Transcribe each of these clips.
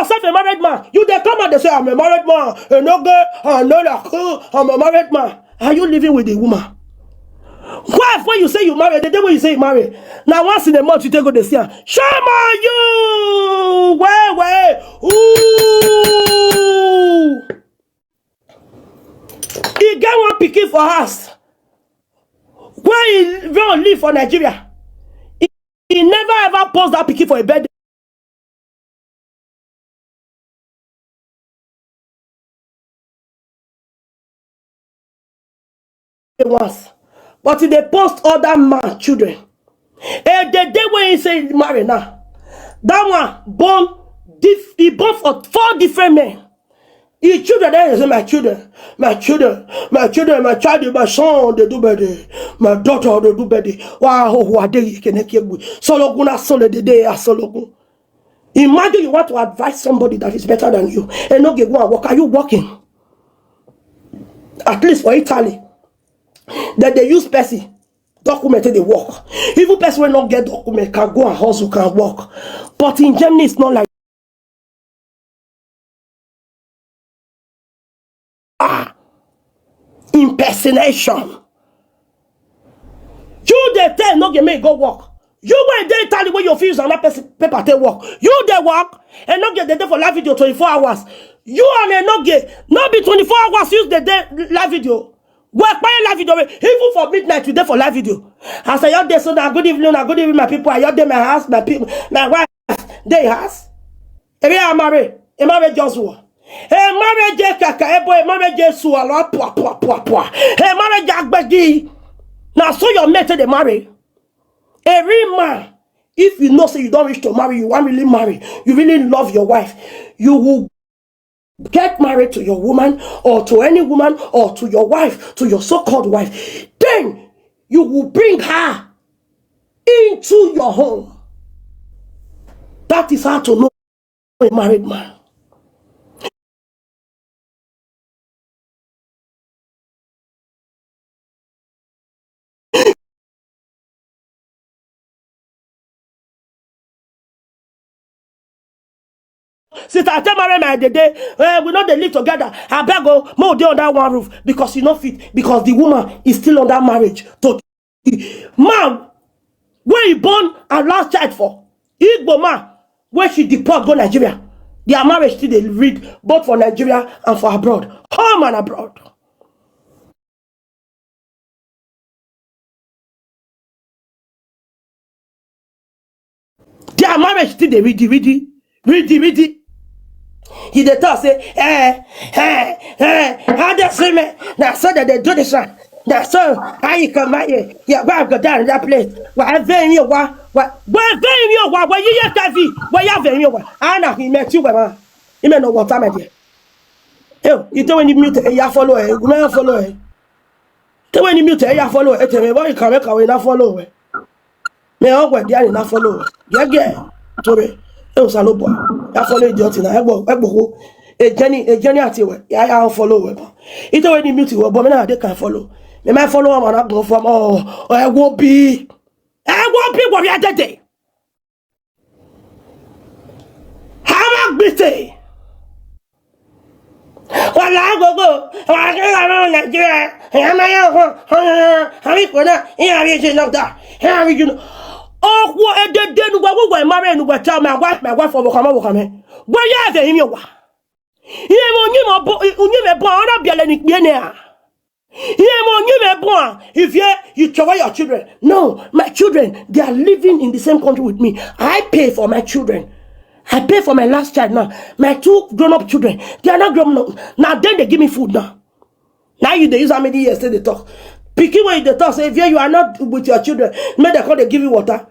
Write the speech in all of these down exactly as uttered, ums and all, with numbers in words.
yourself a married man. You dey come out dey say, "I'm a married man. Enogie, I no like you. I'm a married man." Are you living with the woman? Wife, when you say you marry, the day when you say you marry, now once in a month you take go dey see am. Shame on you! Weh, weh. Ooh! He get one pikin for house. Where he run live for Nigeria. He, he never ever post that pikin for a birthday. Once. But he dey post other man children. Eh, the day when he say he marry now, that one born, dif-, he born for four different men. His children, then he say, "My children, my children, my children, my child, my son, they do birthday. My daughter, they do birthday." Wow, who are they? Can I keep? Sologun, I solo the day, I sologun. Imagine you want to advise somebody that is better than you. Enogie, go and work. Are you working? At least for Italy, that they use person document, they work. Even person wey no get document can go and hustle, can work. But in Germany, it's not like, ah, impersonation. You dey tell Enogie make e go work. You wey dey Italy wey you fit use another person paper take work. You dey work, Enogie dey dey for live video twenty-four hours. You and Enogie, no be twenty-four hours use dey dey live video. Wẹ kpa ye live video, even for midnight you dey for live video. As I just dey so now, good evening, na good evening, my people. I just dey my house, my people, my wife dey house. Ebe a marry, a marry just one. A marry je kaka, ebo, a marry je sualo, pua, pua, pua, pua. A marry je agbegi. Na so your mate dey marry. A real man, if you know say you don reach to marry, you wan really marry, you really love your wife, you will get married to your woman or to any woman or to your wife, to your so-called wife. Then you will bring her into your home. That is how to know a married man. Since I take marry my dede, eh, we no dey live together. Abeg o, make we dey under one roof because e no fit, because the woman is still under marriage to man wey he born her last child for, Igbo man wey she deport go Nigeria. Their marriage still dey read both for Nigeria and for abroad, home and abroad. Their marriage still dey ready, ready, ready, ready. He dey talk say, eh, eh, eh, how they see me? Na so that they do this one. Na so how you come out here? Your wife go down in that place. Why very you wa? Why very you wa? Why you have to be? Why you very you wa? I know he met you, man. He met no water, my dear. Yo, you tell when you mute, eh, you follow, eh, you follow, eh. Te wẹ ne I mute, ya follow, e te mwẹ vbe ọ i kan mwẹ ka wẹ na follow wẹ. Mẹ ọ wẹ dia ni na follow wẹ. Gẹgẹ. Tore. E Osanobua. Ya follow idiot na. Ẹgbọ, ẹgbọ ko. E Jenny, e Jenny ati wẹ. Ya, ya follow wẹ. Ite wẹ ne I mute wẹ, but mẹ na de kan follow. Mẹ ma follow ọmọ na gbọn fọ ọmọ. Ọ, ẹ wo bi. Ẹ wo bi wọ ya dede. Hama gbite. Wala gogo, wa ke ga no Nigeria. Ya ma ya ho, ho, ho, ha mi kona, ya mi je no da. Ya mi juno. Okhuo edede ne uwẹ, uwẹ ma rre ne uwẹ tell my wife, my wife, ọvbokhan, ọvbokhan mẹ. Wẹ ya ẹvẹ hin miẹn owa. Iran uyinmwẹ ọbo, uyinmwẹ ẹbọ, ọ na biẹlẹ ne ikpia nẹ ra. Iran uyinmwẹ ẹbọ, if you, you throw away your children. No, my children, they are living in the same country with me. I pay for my children. I pay for my last child now. My two grown-up children, they are not grown up. Now then they give me food now. Now you dey use how many years till they talk? Pikin wey you dey talk, say, if you, you are not with your children, make dem come dey give you water.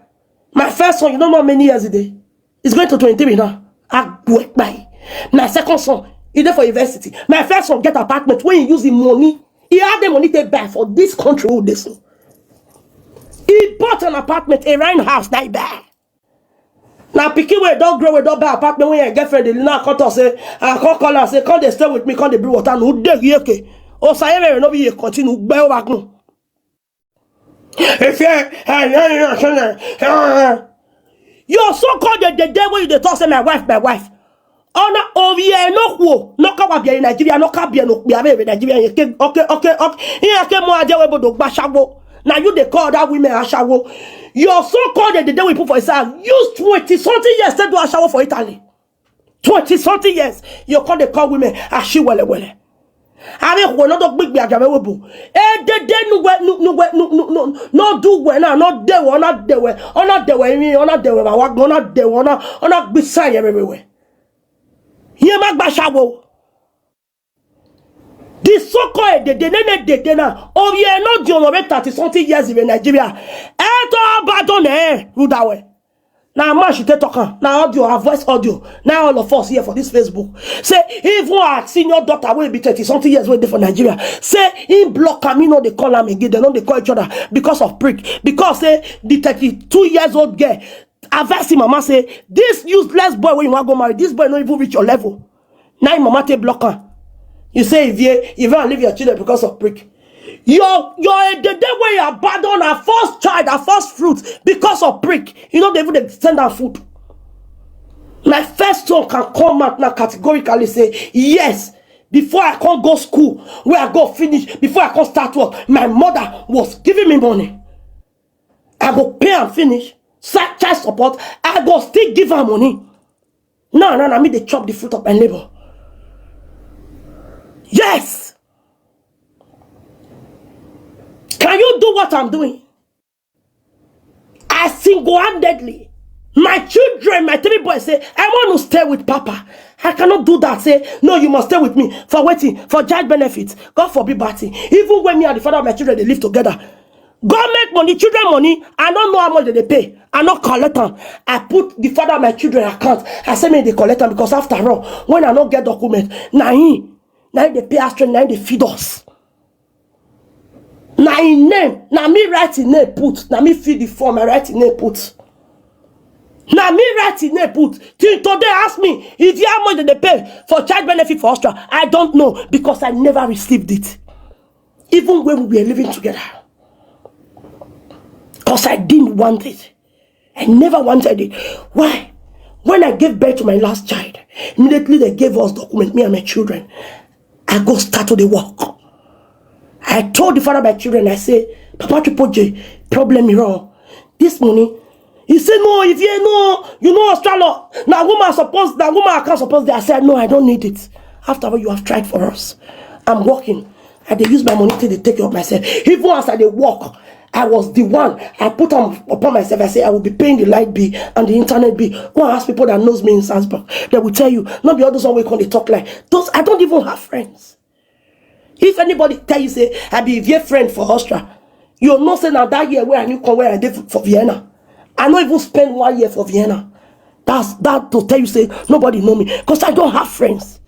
My first son, you don't know how many years e dey. He's going to twenty-three now. Agbuekpai. My second son, he dey for university. My first son get apartment wey he use him money. He had the money to buy for this country wey dey so. He bought an apartment, a rent house, na he buy. Na pikin wey don grow, wey don buy apartment, wey him girlfriend dey now come talk say, I come call am say, come dey stay with me, come dey bring water, no dey yeke. Osayere no be ye continue, gbe o ba kun. If you, your so-called the, the day when you dey talk say, my wife, my wife. Ọna ovbi ẹre ne okhuo ne ọ ka wa biẹ ye Nigeria, ne ọ ka biẹ ne okpia vbe vbe Nigeria, iran ke, ọ ke, ọ ke, ọ ke, iran ke mu a die wẹ ebo do gba ashawo. Na you dey call that women ashawo. Your so-called Edede wey you put for inside, use twenty something years take do ashawo for Italy. Twenty something years, you come dey call women ashiwẹlẹwẹlẹ. Avbe okhuo ne ọ do gbigbi agbia vbe ẹvbo, Edede ne uwẹ, ne, ne uwẹ, ne, ne, ne, ne ọ do uwẹ na, ne ọ dẹ wẹ, ọ na dẹ wẹ, ọ na dẹ wẹ emwi, ọ na dẹ wẹ vbe awa agbọn, ọ na dẹ wẹ, ọ na, ọ na gbe isan ye vbe wẹ. Iran ma gba ashawo. The so-called Edede, nene Edede na, ovbi ẹre ne ọ diọn mwẹ thirty something years vbe Nigeria. Ẹ tọ ba dọn nẹ rhunmwuda wẹ. Na ma shi te talk am, na audio, her voice audio. Now all of us here for this Facebook. Say, even her senior daughter wey be thirty something years wey dey for Nigeria, say he block am, he no dey call am again, dem no dey call each other because of prick. Because say the thirty-two years old girl advise him mama say, this useless boy wey you wan go marry, this boy no even reach your level. Na him mama take block am. You say, Ivie, you wan leave your children because of prick. Your, your Edede wey abandon her first child, her first fruit because of prick. You no dey even dey send am food. My first son can come out now categorically say, yes, before I come go school, where I go finish, before I come start work, my mother was giving me money. I go pay am finish, sa-, child support, I go still give am money. Now, now, na me dey chop the fruit of my labor. Yes. Can you do what I'm doing? I single-handedly, my children, my three boys say, I want to stay with Papa. I cannot do that. Say, no, you must stay with me. For wetin? For child benefit. God forbid bad thing. Even when me and the father of my children dey live together, government money, children money, I no know how much dem dey pay. I no collect am. I put the father of my children account. I say make dem collect am because after all, when I no get document, na him, na him dey pay house rent, na him dey feed us. Na him name, na me write him name put, na me fill the form, I write him name put. Na me write him name put. Till today, ask me, is there how much dem dey pay for child benefit for Austria? I don't know because I never received it. Even when we were living together. Because I didn't want it. I never wanted it. Why? When I gave birth to my last child, immediately they gave us document, me and my children. I go start to dey work. I told the father of my children, I say, Papa Triple J, problem is wrong. This money. He said, no, if you know, you know Austria law. Na woman suppose, na woman account suppose dey. I said, no, I don't need it. After all, you have tried for us. I'm working. I dey use my money take dey take care of myself. Even as I dey work, I was the one. I put am upon myself. I say, I will be paying the light bill and the internet bill. Go and ask people that knows me in Salzburg. They will tell you, no be all those one wey come dey talk like those. I don't even have friends. If anybody tell you say I be Ivie friend for Austria, you know say na that year wey I new come, wey I dey for, for Vienna. I no even spend one year for Vienna. That's that to tell you say nobody know me, 'cause I don't have friends.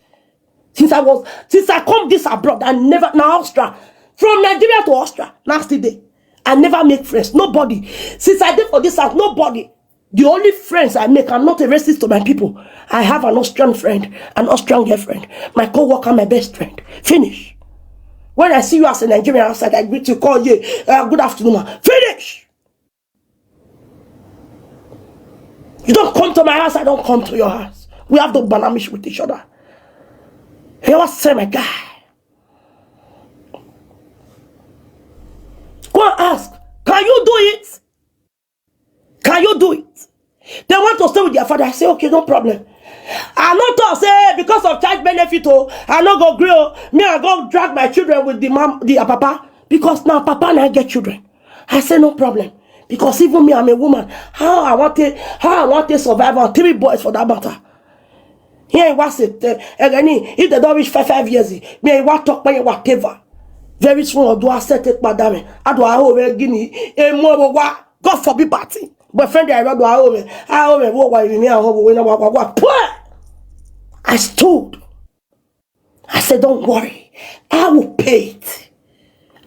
Since I was, since I come this abroad, I never, na Austria. From Nigeria to Austria, na still dey. I never make friends. Nobody. Since I dey for this house, nobody. The only friends I make, I'm not a racist to my people. I have an Austrian friend, an Austrian girlfriend, my co-worker, my best friend. Finish. When I see you as a Nigerian outside, I greet you, call you, uh, good afternoon, ma. Finish. You don't come to my house, I don't come to your house. We have no banamish with each other. You ever say, my guy? Go and ask. Can you do it? Can you do it? They want to stay with their father. I say, okay, no problem. I no talk say because of child benefit, oh, I no go gree, oh. Me, I go drag my children with the mom, the papa, because now papa now get children. I say, no problem. Because even me, I'm a woman. How I want to, how I want to survive on three boys for that matter. Here I was it, uh, again, if they don't reach five, five years, me, I want talk by whatever. Very soon, I'll do a set it, madam. I do a whole guinea, a more wa. God forbid party. But friend, I do a whole, I whole, what, why, me, I whole, when I walk, walk, walk. I stood. I said, don't worry. I will pay it.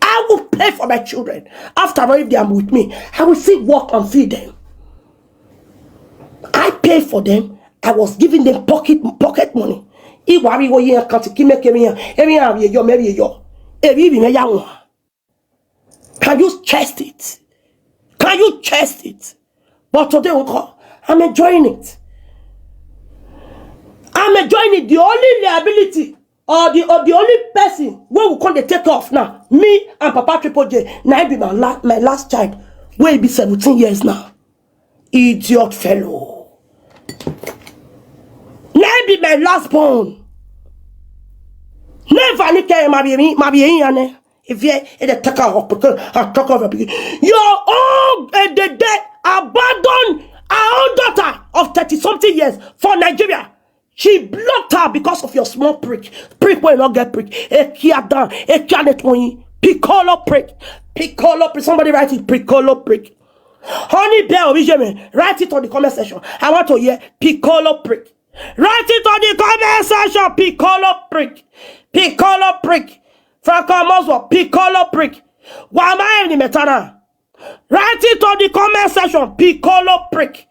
I will pay for my children. After all, if they are with me, I will still work and feed them. I pay for them. I was giving them pocket, pocket money. Iwari wo ye account ki make every, every year, every year. Every year. Can you chest it? Can you chest it? But today, uncle, I'm enjoying it. Mama Joyner, the only liability or the, or the only person wey we come dey take off now, me and Papa Triple J, na him be my la-, my last child, wey be seventeen years now. Idiot fellow. Na him be my last born. Never ni kẹ ma be mi, ma be yin ya nẹ. If you, e dey take her up, I talk of her pikin. Your own, eh, the, the abandon our own daughter of thirty something years for Nigeria. She blocked her because of your small prick. Prick wey no get prick. Ekia dan, ekia ne toyin. Piccolo prick. Piccolo prick. Somebody write it, Piccolo prick. Honey Bear Ovijeme, write it on the comment section. I want to hear Piccolo prick. Write it on the comment section, Piccolo prick. Piccolo prick. Franco Moswo, Piccolo prick. Wa ma emwi ne imẹ ta na? Write it on the comment section. Piccolo prick.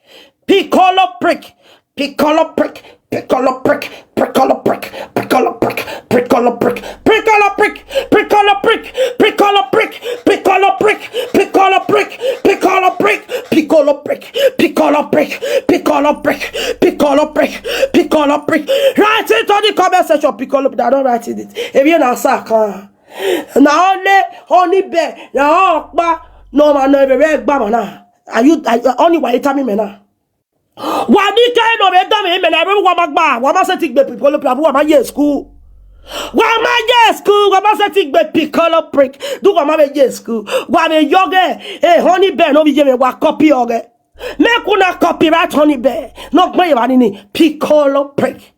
Piccolo prick. Piccolo prick. Piccolo prick. Piccolo prick. Piccolo prick. Piccolo prick. Piccolo prick. Piccolo prick. Piccolo prick. Piccolo prick. Piccolo prick. Piccolo prick. Piccolo prick. Piccolo prick. Piccolo prick. Piccolo prick. Piccolo prick. Write it on the comment section. Piccolo prick. I don't write it. If you na sa kan. Na ọnẹ, ọnibẹ, na ọkpa, ne ọmwa ne ẹvbo ẹre gba mwa na. Are you, are you, ọni wa ita mi mẹ na? Wa ni ke ne ọ vbe da mwẹ imẹ na, ẹvbo wa ma gba, wa ma sẹtin gbe Piccolo prick, wa ma ye school. Wa ma ye school, wa ma sẹtin gbe Piccolo prick. Do wa ma vbe ye school. Wa vbe yọ ghe, eh, Honey Bear ne Ovijeme, wa copy ọghẹ. Make una copyright Honey Bear. Ne ọ gbẹn ye evba nini. Piccolo prick.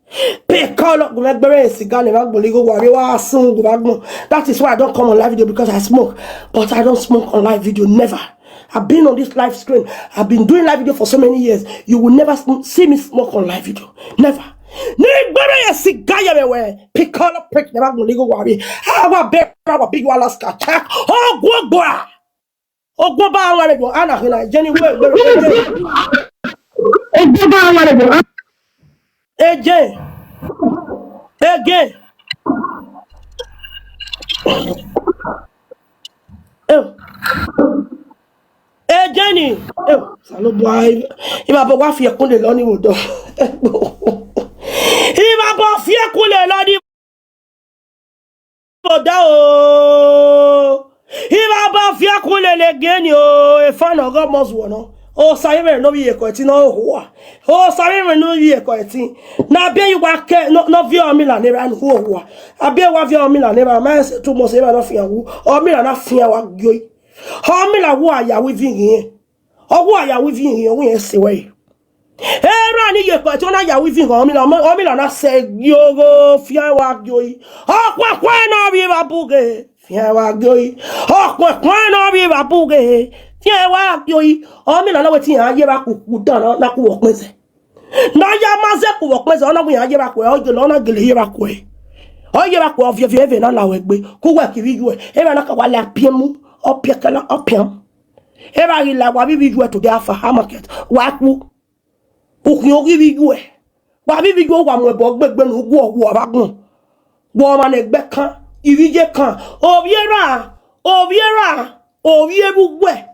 Piccolo. Gu mwẹ gbe vbe siga ne evba gbolo igho wa vbe wa sun gu vbe agbọn. That is why I don't come on live video, because I smoke. But I don't smoke on live video. Never. I've been on this live screen. I've been doing live video for so many years. You will never sm-, see me smoke on live video. Never. Ne I gbe vbe ye siga ye vbe wẹ. Piccolo prick ne evba gbolo igho wa vbe. Awa be, awa big Alaska. Check. Oh, go, go. Ogun ba wa le go, ana hina, Jenny, wait, wait, wait. Ogun ba wa le go, ah. Again. Again. Eh. Eh, Jenny. Eh, Osanobua, ima bọ wa fi ẹkun lele ọni vbe odọ. Ima bọ fi ẹkun lele ọni vbe odọ o. Ima bọ fi ẹkun lele Jenny o. Efa ne ọ ghe ọmọ zuọ nọ. Osa vbe mwẹ ne ovbi iyeke ẹtin ne ọ hua. Osa vbe mwẹ ne ovbi iyeke ẹtin. Ne a biẹ yi wa kẹ, ne, ne ọ viọ ọmila ne erha ne u hua. A biẹ wa viọ ọmila ne erha, ma sẹ two months erha ne ọ fian wu. Ọmila na fian wa gioi. Ọmila wu a ya wu ivin ghian. Ọ wu a ya wu ivin ghian, ọ wu irẹn sẹ wẹ. Erha ni iyeke ẹtin, ọ na ya wu ivin ghian, ọmila, ọmila na sẹ giogho, fian wa gioi. Ọkhuẹkhue ne ọ vbe evba bughe, fian wa gioi. Ọkhuẹkhue ne ọ vbe evba bughe, fian wa gioi. Ọmila na wẹ te iran ye evba ku, ku dan na, na ku vbe ọkpẹn zẹ. Ne ọ ya ma zẹ ku vbe ọkpẹn zẹ, ọ na wẹ iran ye evba kue, ọ gele, ọ na gele ye evba kue. Ọ ye evba kue, ọ viọ viọ ẹvbo na la wẹ egbe, ku wẹ ke ivbi iyuẹ, erha na ka wa la pian mu, ọ pian kẹla, ọ pian. Erha ghi la, wa vbe ivbi iyuẹ today, Afa, a market, wa ku. Ukhiọn ghi vbe iyuẹ. Wa vbe ivbi iyuẹ, wa mu ẹbọ gbe egbe ne u guọ, guọ vbe agbọn. Guọ ọmwa ne ẹgbẹ kan, ivbi iye kan. Ovbi erha, ovbi erha, ovbi evbi uwẹ.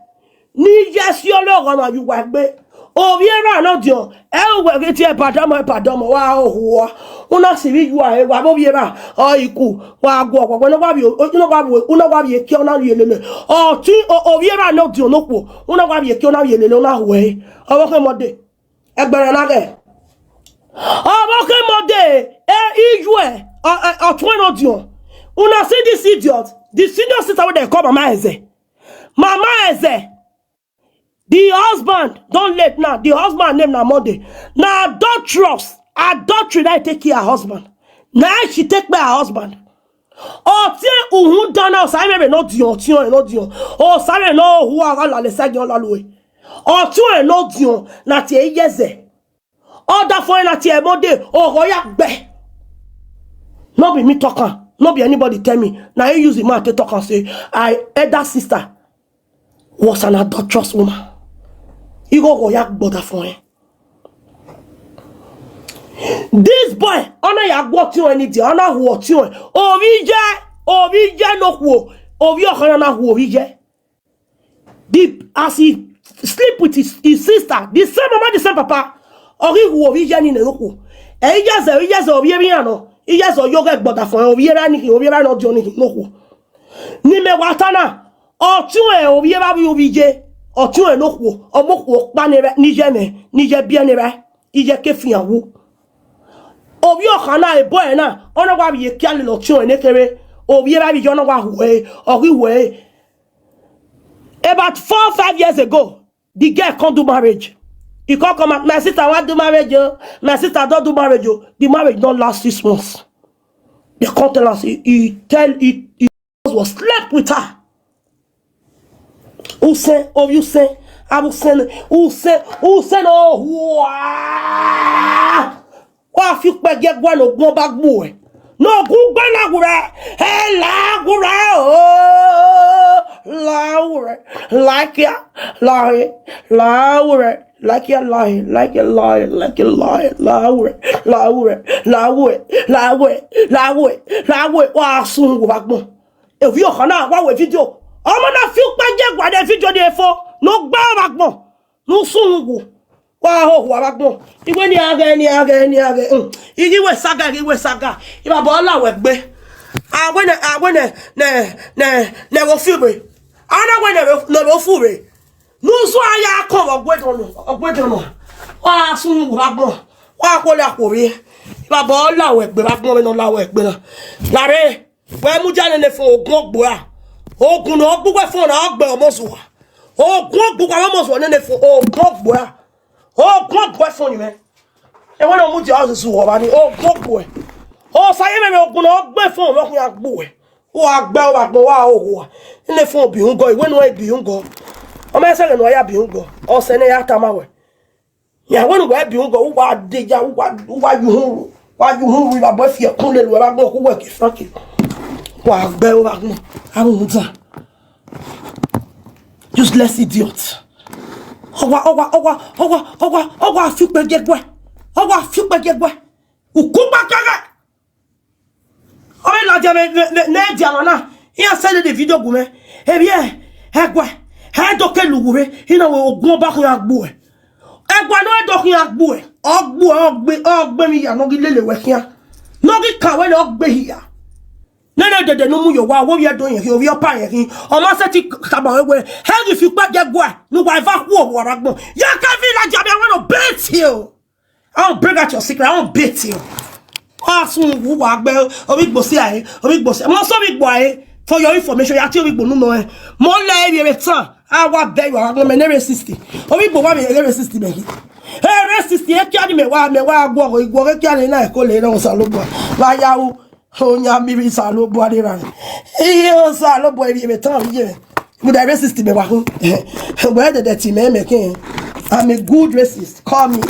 Ne iye si ọlọ ọghọ ọmwa ye uwa egbe. Ovbi erha ne ọdiọn, ẹ i wẹ ghi tie ẹbadamọ, ẹbadamọ, wa ho hua. U na sẹ ivbi iyuẹ, wa vbe ovbi erha, ọ i ku, wa guọ, wa guọ, ne wa vbe, ne wa vbe, u na wa vbe eke, ọ na vbe lele. Ọtẹn, o-, ovbi erha ne ọdiọn ne okhuo, u na wa vbe eke, ọ na vbe lele, u na huẹ. Ọvbokhan mọ dee. Ẹgbẹrẹ na ghẹ. Ọvbokhan mọ dee, e, iyuẹ, ọ, ọ, ọtuẹn ne ọdiọn. Una see this idiot, the senior sister wey dem call Mama Eze. Mama Eze. The husband don late now. The husband name na Monday. Na adulterous, adultery na take kill her husband. Na she take kpẹ her husband. Ọtiẹn uhunmwu dan na, Osa mwẹ vbe ne ọdiọn, ọtiẹn ọnrẹn ne ọdiọn. Osa mwẹ ne ọ hua gha lalẹ sẹ ẹgiẹn ọ la ru ẹre. Ọtiẹn ọnrẹn ne ọdiọn na tie iye ẹzẹ. Ọdafẹn na tie Monday, ọghọ ya gbẹ. No be me talk am, no be anybody tell me. Na him use him mouth take talk am say, I elder sister was an adulterous woman. Igho ọghọ ya gbẹ ọdafẹn. This boy, ọ na ya gu ọtiẹn ọnrẹn ni dia, ọ na hu ọtiẹn ọnrẹn. Ovbi iye, ovbi iye ne okhuo, ovbi ọkhan na na hu ovbi iye. The, as he sleep with his, his sister, the same mama, the same papa, ọ ghi hu ovbi iye ni ne okhuo. Ẹ, iyẹzẹ, iyẹzẹ ovbi emwi iran nọ, iyẹzẹ ọ yọ ọghẹ gbọdafọn, ovbi erha ni khin, ovbi erha ne ọ diọn ni khin, ne okhuo. Ne imẹ wa ta na, ọtiọnrẹn ovbi evba vbe uvbi iye, ọtiọnrẹn ne okhuo, ọ mu okhuo ọkpa ne evba, ne iye ẹmwẹ, ne iye ẹbiẹ ne evba, iye ke fian wu. Ovbi ọkhan na, ebo ẹre na, ọ na wa vbe iye kia lele ọtiọnrẹn ne kherhe, ovbi evba vbe iye ọ na wa hu ẹre, ọ ghi hu ẹre. About four, five years ago, the girl come do marriage. He come come out, "My sister, I want do marriage, oh. My sister, don't do marriage, oh." The marriage don't last six months. They come tell us, he, he tell, he, he was slept with her. Usen, oh, Usen, Abusen, Usen, Usen, oh, wa fi ukpẹ gie ẹguae ne ogun ọba gbuẹ. Ne ogun gbe la wurẹ, ẹ la wurẹ, oh, la wurẹ, like ya, lie, la wurẹ, like ya, lie, like ya, lie, like ya, lie, la wurẹ, la wurẹ, la wurẹ, la wurẹ, la wurẹ, wa sun wo vbe agbọn. Ovbi ọkhan na wa wẹ video. Ọmọ na fi ukpẹ gie ẹguae ne video ni fo, ne ọ gbe vbe agbọn. Ne usun wu, wa hoho vbe agbọn. Iwe ni a ghẹ, ni a ghẹ, ni a ghẹ. Hmm. I ghi wẹ saga, I ghi wẹ saga. Ivbabọ la wẹ gbe. A wẹ nẹ, a wẹ nẹ, nẹ, nẹ, nẹ vbe ofu rre. A na wẹ nẹ vbe, nẹ vbe ofu rre. Ne usun a ya kọ vbe ọgua edọnọ, ọgua edọnọ. Wa sun wu vbe agbọn. Wa khuọlẹ akhuo vbe. Ivbabọ la wẹ gbe vbe agbọn vbe ne ọ la wẹ gbe na. Lare. Wẹ mudia nene fo, ogun ọgbuẹ a. Ogun ne ọ gbe uwẹ fo na, ọ gbe ọmọ zuwa. Ogun ọgbuẹ uwa ọmọ zuwa nene fo, ogun ọgbuẹ a. Ogun ọgbuẹ fo ni mwẹ. Ẹwẹ ne ọ mudia ọ zuwa ọmwa ni, ogun ọgbuẹ. Osa ye mwẹ ogun ne ọ gbe fo ne ọ khian gbuẹ. Wa gbe uwa gbe wa hoho a. Nene fo bi uhunmwu gọ, iwẹ ne uwa bi uhunmwu gọ. Ọ ma sẹ ẹghẹ ne uwa ya bi uhunmwu gọ. Ọ sẹ ne ya tama wẹ. Ya wẹ ne uwa bi uhunmwu gọ, uwa de ya, uwa, uwa yu uhunmwu, uwa yu uhunmwu, Ivbabọ fi ẹkun lele uwa vbe agbọn, uwẹ ke Frankie. Wa gbe uwa agbọn, a mu dan. Useless idiot. Ọ wa, ọ wa, ọ wa, ọ wa, ọ wa, ọ wa fi ukpẹ gie ẹguae. Ọ wa fi ukpẹ gie ẹguae. Uku kpakẹghẹ. Ọ vbe ladian vbe, vbe, vbe, ne dia emwa na, iran send the video gu mwẹ. Emwi ẹguae, ẹ do ke lu uwu rre, I na wẹ ogun ọba khian gbuẹ. Ẹguae ne ọ do khian gbuẹ, ọ gbuẹ, ọ gbe, ọ gbe emwi hia ne ọ ghi lele wẹ khian. Ne ọ ghi kan wẹ ne ọ gbe hia. Nene dede ne u mu ye owa, wo vbiẹ do yẹn khin, ovbi ọpa yẹn khin. Ọ ma sẹtin tama ruẹ wẹ, ẹ ghi fi ukpẹ gie ẹguae, ne uwa eva khuo owa vbe agbọn. Ya ke village, I will beat you. I will bring out your secret. I will beat you. Ọ sun wu wa gbe, ovbi igbo si ae, ovbi igbo si. Mo so ovbi igbo ae. For your information, ya tie ovbi igbo nu nọ ẹ. Mo lẹ emwi ẹmwẹ tan. A wa bẹ you, a wa mẹ ne racist. Ovbi igbo wa mẹ ne racist mẹ hi. Ẹ racist, e kia ni mẹ wa, mẹ wa guọghọ, iguọghọ e kia ni na ẹko le na Osanobua. Vbe a ya ru, oyan mi vbe Osanobua ni ra. Iye Osanobua emwi ẹmwẹ tan vbe iye mwẹ. But I racist mẹ wa hu. Wẹ dẹdẹ ti mẹ mẹ kẹ. I'm a good racist. Call me.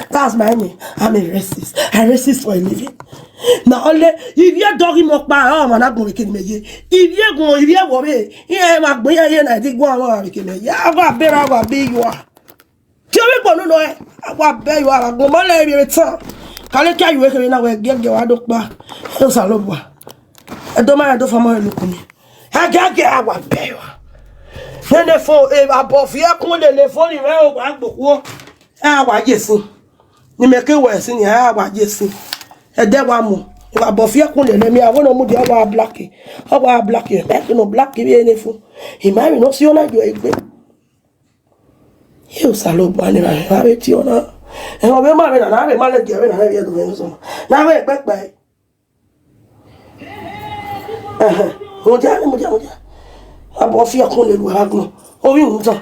That's my name. I'm a racist. I racist for a living. Na ọle, ivie dọghe mọ kpa, ọ ma na gbọn vbe kene mẹ ye. Ivie gun, ivie wọ vbe. Iye ma gbọn iye na di guan vbe kene mẹ ye. A wa bera, a wa be you are. Tie ovbi igbo nu nọ ẹ, a wa bẹ you are, a wa gbọn mọ lẹ ivie tan. Kale kia you kere na wẹ giẹgiẹ wa do kpa. Osanobua. Ẹdọ ma ya do fama ẹn lukun ni. Agiagia a wa bẹ you are. Nene fo, e, abọ fi ẹkun lele fo ni mwẹ o wa gbokhuo. A wa ye sin. Ni mẹ ke wẹ sin ni a wa ye sin. Ẹdẹ wa mu. Ivbabọ fi ẹkun lele mi, a wẹ ne ọ mudia wa black. Ọ wa black, mẹ ke nọ black vbe nene fo. I ma emwi ne ọ si ọna yo egbe. Iye Osanobua ni ra, ra vbe tie ọna. Ẹmwẹ ma vbe na, na vbe ma lẹ gie vbe na, na vbe do vbe sọmọ. Na vbe kpẹkpẹ. Ẹhẹn, mudia, mudia, mudia. Abọ fi ẹkun lele uwa vbe agbọn. Ovbi uhunmwu dan.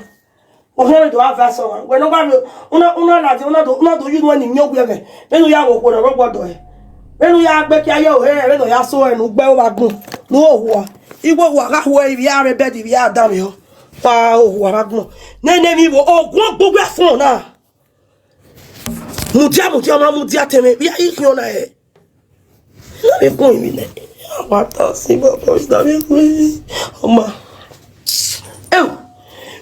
Ovbi ẹre do advice ọmwa. Wẹ ne ọ gba vbe, una, una ladian, una do, una do use wẹ ni miẹn owiẹ ẹghẹ. Vbene u ya vbe okhuo ne ọ rre ọgbọdọ ẹre. Vbene u ya gbe kia ye ohe, vbene ọ ya so ẹre ne u gbe vbe agbọn. Ne u hoho a. Igho wa gha hu ẹre, ivbi a rre bed, ivbi a danmwehọ. Wa hoho a vbe agbọn. Nene emwi vbo, ogun ọgbuẹ uwẹ fo na. Mudia, mudia, ọ ma mudia tẹmwẹ, vbe a i khian ọna hẹ? Na vbe khuẹn emwi nẹ. A wa ta si bọbọ, na vbe khuẹn emwi. Ọ ma. Ẹo.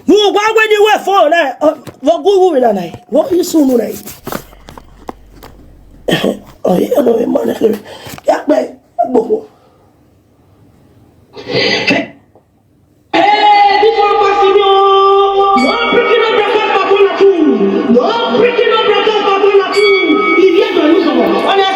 Vbe uwa wẹ ne I wẹ fo na, ọ, vbe ọ gu ru vbe na na, vbe ọ i sunu na. Ọ ye, ọ nọ vbe ma nẹ kherhe. Ya kpẹ, gbohọ. Hey, this one pass me, oh. No picking up breakfast for Bola too. No picking up breakfast for Bola too. If you don't use someone, on a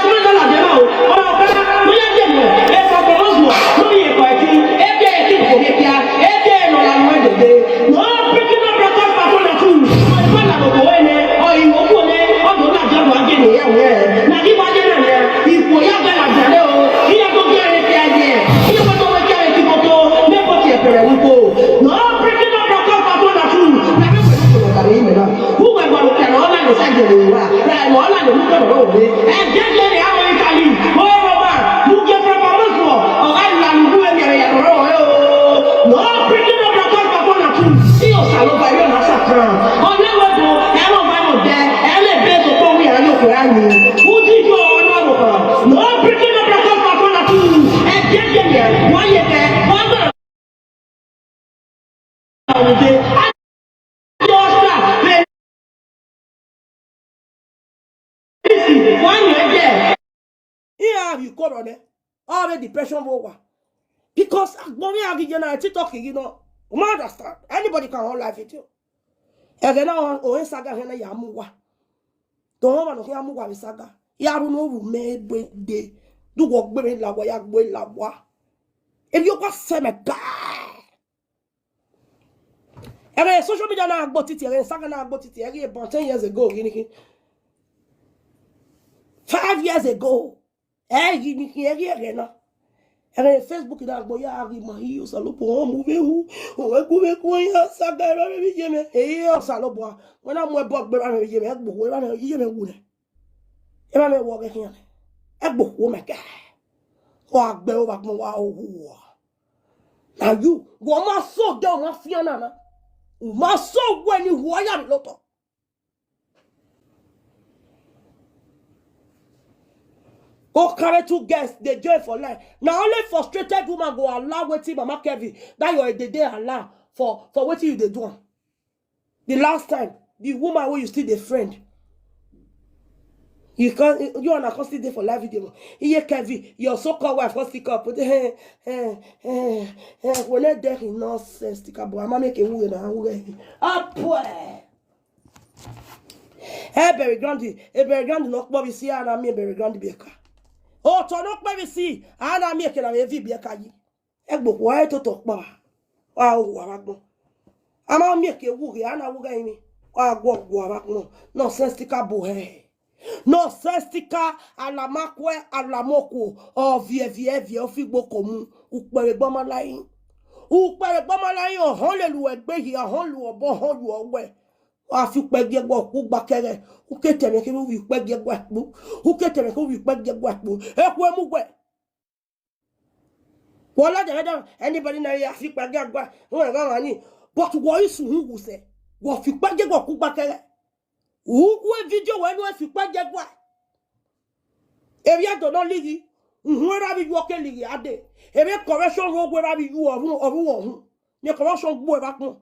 All people no broke up for corner too. Ẹ jẹ́ jẹ́ yẹn, wọ́n yẹ kẹ́, wọ́n gbọ́dọ̀. Iran have you cover there. All the depression will work. Because agbọn vbe a ghi ye na TikTok, you know, you might understand. Anybody can hold live video. Ẹghẹ na, o saga hẹn na ya mu wa. Dọmọ ọmwa ne ọ khian mu wa vbe saga. Ya ru ne u ru mẹ egbe de. Du wọ gbe mwẹ la wa, ya gbe la wa. If you go send me back. Ẹghẹ social media na gbo titi, ẹghẹ saga na gbo titi, ẹghẹ about ten years ago, gini ki. Five years ago. Ẹ ghi ni khian, ẹ ghi ẹghẹ na. Ẹghẹ Facebook na gbo ya ghi ma hi Osanobua, ọ mu vbe hu, ọ wẹ gu vbe ku ya saga, erha mwẹ vbe iye mwẹ. Ẹ i Osanobua, wẹ na mu ẹbọ gbe erha mwẹ vbe iye mwẹ, ẹ gbe okhuo erha mwẹ iye mwẹ wu nẹ. Erha mwẹ wọ ghẹ khian nẹ. Ẹ gbe okhuo mẹ kẹ. Wa gbe ovba gbọn wa ohu wa. Na you, wọ ma so de, ọ ma fian na na. U ma so wẹ ne I hu ya vbe lotọ. Go carry two girls, they join for life. Na only frustrated woman go allow wetin Mama Kevin, that your dey dey allow for, for wetin you dey do am. The last time, the woman wey you still dey friend, you can, you and her come still dey for live video. Iye Kevin, your so-called wife come still come put, eh, eh, eh, eh, we no dey in nonsense, stick up, ama make a woman and woman. Up, boy. Ẹ bury ground, ẹ bury ground ne ọ kpọ vbe isi, a na miẹn bury ground biẹ ka. Otọ ne ọ kpẹ vbe isi, a na miẹn eke na vbe vi biẹ ka yi. Ẹ gbe okhuo, ẹ toto ọkpa. Wa ohu avbe agbọn. A ma miẹn eke wu ghe, a na wu ghe ẹrinmwi. Wa guọ ohu avbe agbọn. Nonsensical bo hẹ. Nonsensical, alamakuẹ, alamokuo, ọviẹviẹviẹ, ofigboko mu. Ukpẹvbe egbe ọ ma la yin. Ukpẹvbe egbe ọ ma la yin, ọhọn lele uẹ gbe hia, ọhọn lu obọ, ọhọn lu ọwẹ. Wa fi ukpẹ gie ẹguae kugba kẹghẹ. U ke tẹmwẹ ke u vbi ukpẹ gie ẹguae kpu. U ke tẹmwẹ ke u vbi ukpẹ gie ẹguae kpu. Ekhue mu wẹ. Wọ la dẹmwẹdẹmwẹ, anybody na ya fi ukpẹ gie ẹguae, u rẹn gha mwa ni. But wọ i sunu wu sẹ. Wọ fi ukpẹ gie ẹguae kugba kẹghẹ. U gu video wẹ ne u fi ukpẹ gie ẹguae. Emwi Ẹdo nọ lighi. Uhunmwu erha vbe yu ọ ke lighi a dee. Emwi corruption vbe owa erha vbe yu ọ, ọ vbe uwẹ uhunmwu. Miẹn corruption gbe uẹ vbe agbọn.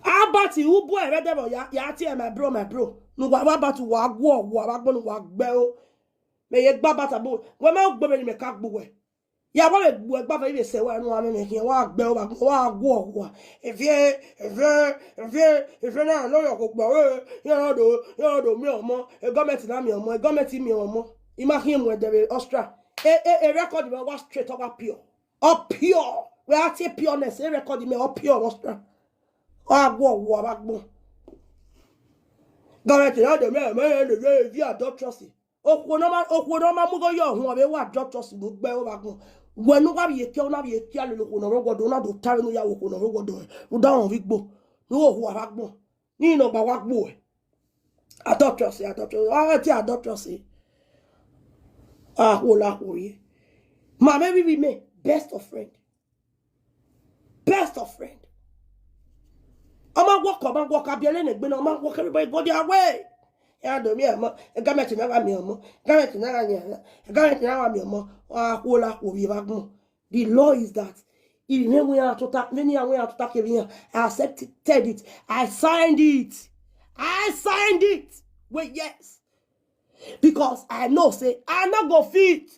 Albert, u bu ẹre vbe ẹdẹvbo ya, ya tie my bro, my bro. Ne uwa vbe Albert, uwa guọ, uwa vbe agbọn, uwa gbe o. Mẹ ye gbe Albert abo. Wẹ ma gbe vbene mẹ ka gbe uwẹ. Ya wa vbe gbe uwẹ gba vbe vbe sẹ wa nu amẹ mẹ khian, wa gbe o, wa guọ uwa. Eviẹ, eviẹ, eviẹ, eviẹ na nọ yọ koko gba we. Iran na do, iran na do miẹn ọmọ. E gọọmenti na miẹn ọmọ, e gọọmenti miẹn ọmọ. I ma khian mu ẹdẹ vbe Austria. E, e, e record mẹ wa straight, ọ wa pure. Ọ pure. Wẹ a tie pureness, e record mẹ, ọ pure vbe Austria. Ọ gha guọ uwa vbe agbọn. Gọọmenti na do miẹn ọmọ, e ne ye vi adulteress. Okhuo ne ọ ma, okhuo ne ọ ma mu igho ye ọhuọn vbe wa adulteress ne u gbe ẹre vbe agbọn. Wẹ ne u gha vbe ye kia, u na vbe ye kia lele okhuo ne ọ rre ọgọdọ, u na do ta vbene u ya ru okhuo ne ọ rre ọgọdọ, rhunmwuda ọmwa vbe igbo, ne u ho ohu avbe agbọn, ne I nọ gba wa gbe uẹ. Adulteress, adulteress, a tie adulteress. A khuo la khuo rrie. Ma mwẹ vbe ivbi mẹ, best of friend. Best of friend. Ọ ma work, ọ ma work, a biẹlẹ ne egbe na, ọ ma work, everybody go their way. Ya do miẹn ọmọ, e gọọmenti na gha miẹn ọmọ, e gọọmenti na gha miẹn ọmọ, e gọọmenti na gha miẹn ọmọ, a khuo la khuo rrie vbe agbọn. The law is that if me we are tota, many are we are tota kevin, I accepted it. I signed it. I signed it. Wait, yes. Because I know say I not go fit.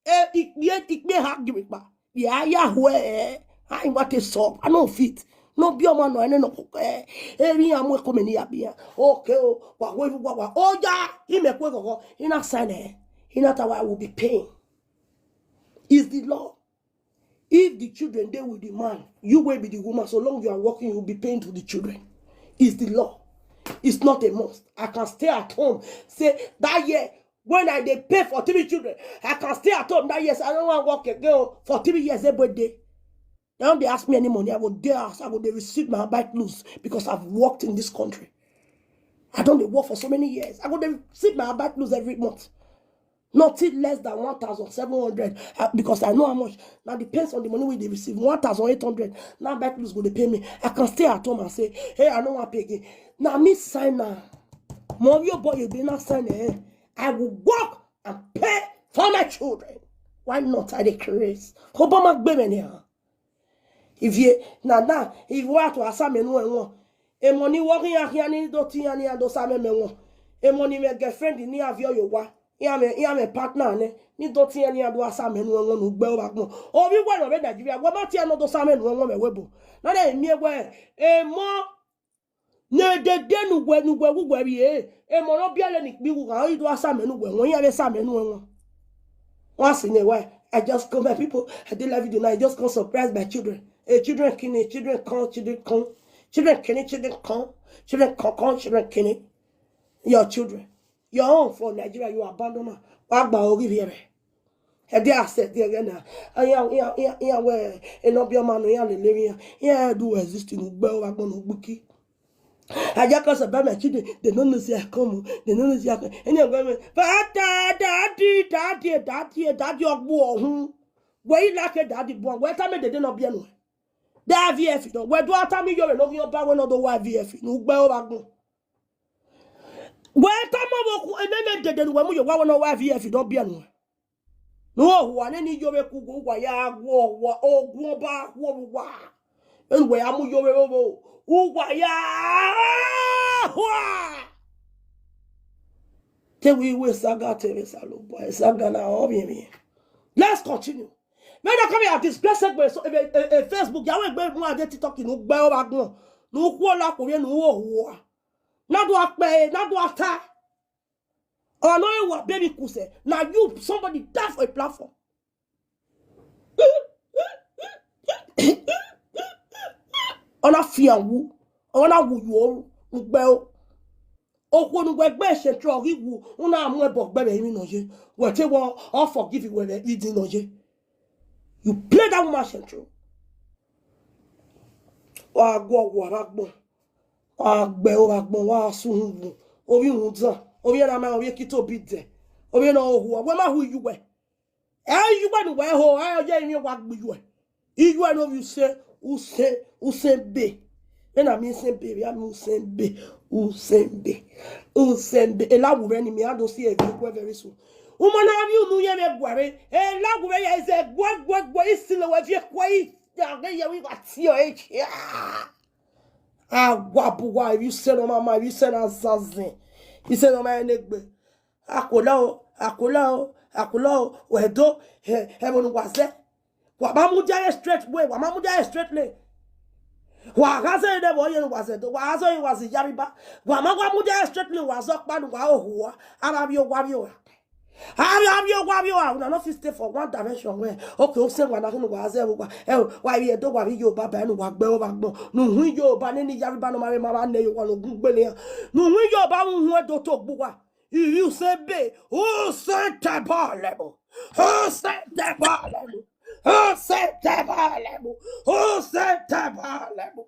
Eh, ikpie, ikpie ha giving back. Yeah, yeah, where I want to solve. I know fit. No be a man or any no cook. Eh, every am we come in here. Okay, oh, wa we wa wa. Oh, yeah, he make we go. He not sign eh. He not how I will be paying. Is the law. If the children dey with the man, you will be the woman. So long you are working, you will be paying to the children. It's the law. It's not a must. I can stay at home. Say that year, when I dey pay for three children, I can stay at home that year. So I don't want to work again o. For three years, every day. They don't dey ask me any money. I go there, I go dey receive my bike loose because I've worked in this country. I don't dey work for so many years. I go dey receive my bike loose every month. Nothing less than one thousand seven hundred, uh, because I know how much. Now depends on the money we dey receive. One thousand eight hundred. Now bike loose go dey pay me. I can stay at home and say, hey, I no wan pay again. Now me sign now. Mo your boy you dey not sign eh. I will work and pay for my children. Why not? I dey craze. Obama gbe mwẹ nian. Ivie na na, ivie wa to asa mẹ nu ẹwọn. Emọ ni wọ khian khian ni do tian nian do sa mẹ mẹ wọn. Emọ ni mwẹ girlfriend ni a viọ ye owa. Iran mwẹ, iran mwẹ partner nẹ, ni do tian nian do asa mẹ nu ẹwọn ne ugbẹ ovba agbọn. Ovbi uwẹ ne ọ vbe Nigeria, wẹ ma tian nọ do sa mẹ nu ẹwọn mẹ webo. Na na miẹn wẹ, emọ ne dede ne uwẹ, ne uwẹ wu wẹ vbiẹ, emọ ne ọ biẹre ni kpi wu gha, ọ do asa mẹ nu wẹ wọn, iran vbe sa mẹ nu ẹwọn. Once in a while, I just come, my people, I do live video now, I just come surprise my children. Hey, children kini, children come, children come, children kini, children come, children come, come, children kini. Your children, your own for Nigeria, you abandon her. Wa gba oghi vbiẹ mwẹ. Ẹdẹ a sẹ ẹdẹ ẹghẹ na. Iran, iran, iran, iran wẹ, enọ biẹ ọma nọ, iran lele emwi iran. Iran do exist ne ugbẹ ovba agbọn ne ugbiki. I just cause about my children, they no know say I come o, they no know say I come. Any of them, Father, Daddy, Daddy, Daddy, Daddy, ọgbu ọhun. Wẹ i like Daddy, but wẹ tama dede ne ọ biẹ nuẹn. De I V F nọ, wẹ do a tama iyore ne ọ ghi ọba wẹ ne ọ do wa I V F ne ugbẹ ovba agbọn. Wẹ tama vbe okhu, ememe dede ne uwẹ mu ye owa wẹ ne ọ wa I V F ne ọ biẹ nuẹn. Ne uwa ne ni yo vbe ku uwa, uwa ya wọ, uwa, ogun ọba wọ vbe uwa. Vbene uwẹ ya mu yo vbe vbo, uwa ya hua. Te wẹ iwe saga te vbe Osanobua, saga na ọ vbe emwi. Let's continue. Vbene ọ ka vbe a disgrace egbe so, e, e, e Facebook, ya wẹ egbe mu ade TikTok ne ugbẹ ovba agbọn, ne u khuo la khuo vbe ne u ho hua. Na do a kpẹ, na do a ta. Ọmwa ne ọ rẹn wa beri kusẹ, na you somebody die for a platform. Ọ na fian wu, ọ na wu yo ru, ugbẹ o. Okhuo ne uwẹ gbe Central ghi wu, u na mu ẹbọ gbe vbe emwi nọ ye. Wẹ te wẹ ọ forgive wẹ vbe idin nọ ye. You play that woman Central. Wa guọ wa vbe agbọn. Wa gbe ovba agbọn, wa su uhunmwu, ovbi uhunmwu dan, ovbi ẹre na ma, ovbi ekito bi dẹ, ovbi ẹre na ho hua, wẹ ma hu iyuẹ. Ẹ iyuẹ ne uwẹ ho, ẹ ye emwi wa gbe iyuẹ. Iyuẹ ne ovbi use, use, use be. Vbene a miẹn use be, vbe a miẹn use be, use be, use be. Elawu mwẹ ni mẹ, a do si ẹre guẹ very soon. Uma na vbe unu ye mwẹ guare, elawu mwẹ ya izẹ guẹ, guẹ, guẹ, isi lẹ wẹ viẹ kue, ya ghe ye vbe gha tie ẹre chia. A wa bu uwa, ivbi use ne ọ ma ma, ivbi use ne a zanzin, ivbi use ne ọ ma rẹn egbe. Akola o, akola o, akola o, wẹ do, ẹ, ẹvbo ne uwa zẹ. Wa ma mudia ẹre straight way, wa ma mudia ẹre straight lane. Wa gha zẹ ne ẹvbo ye ne uwa zẹ do, wa gha zẹ ne uwa zẹ iyarriba. Wa ma wa mudia ẹre straight lane, wa zẹ ọkpa ne uwa ho hua, a vba vbiẹ owa vbiẹ owa. Avbiọ, avbiọ, avbiọ, una no fit stay for one direction wẹ, okay, use wa na khin ne uwa zẹ vbe uwa. Ẹ o, wa vbe Ẹdo, wa vbe Yoruba, ba ne uwa gbe ovba agbọn. Ne uhun Yoruba ne ni iyarriba ne ọ ma rre ma vba nẹ ye owa ne ogun gbele iran. Ne uhun Yoruba uhun Ẹdo to gbe uwa. Ivbi use be, use tẹbọ lẹbo. Use tẹbọ lẹbo. Use tẹbọ lẹbo. Use tẹbọ lẹbo.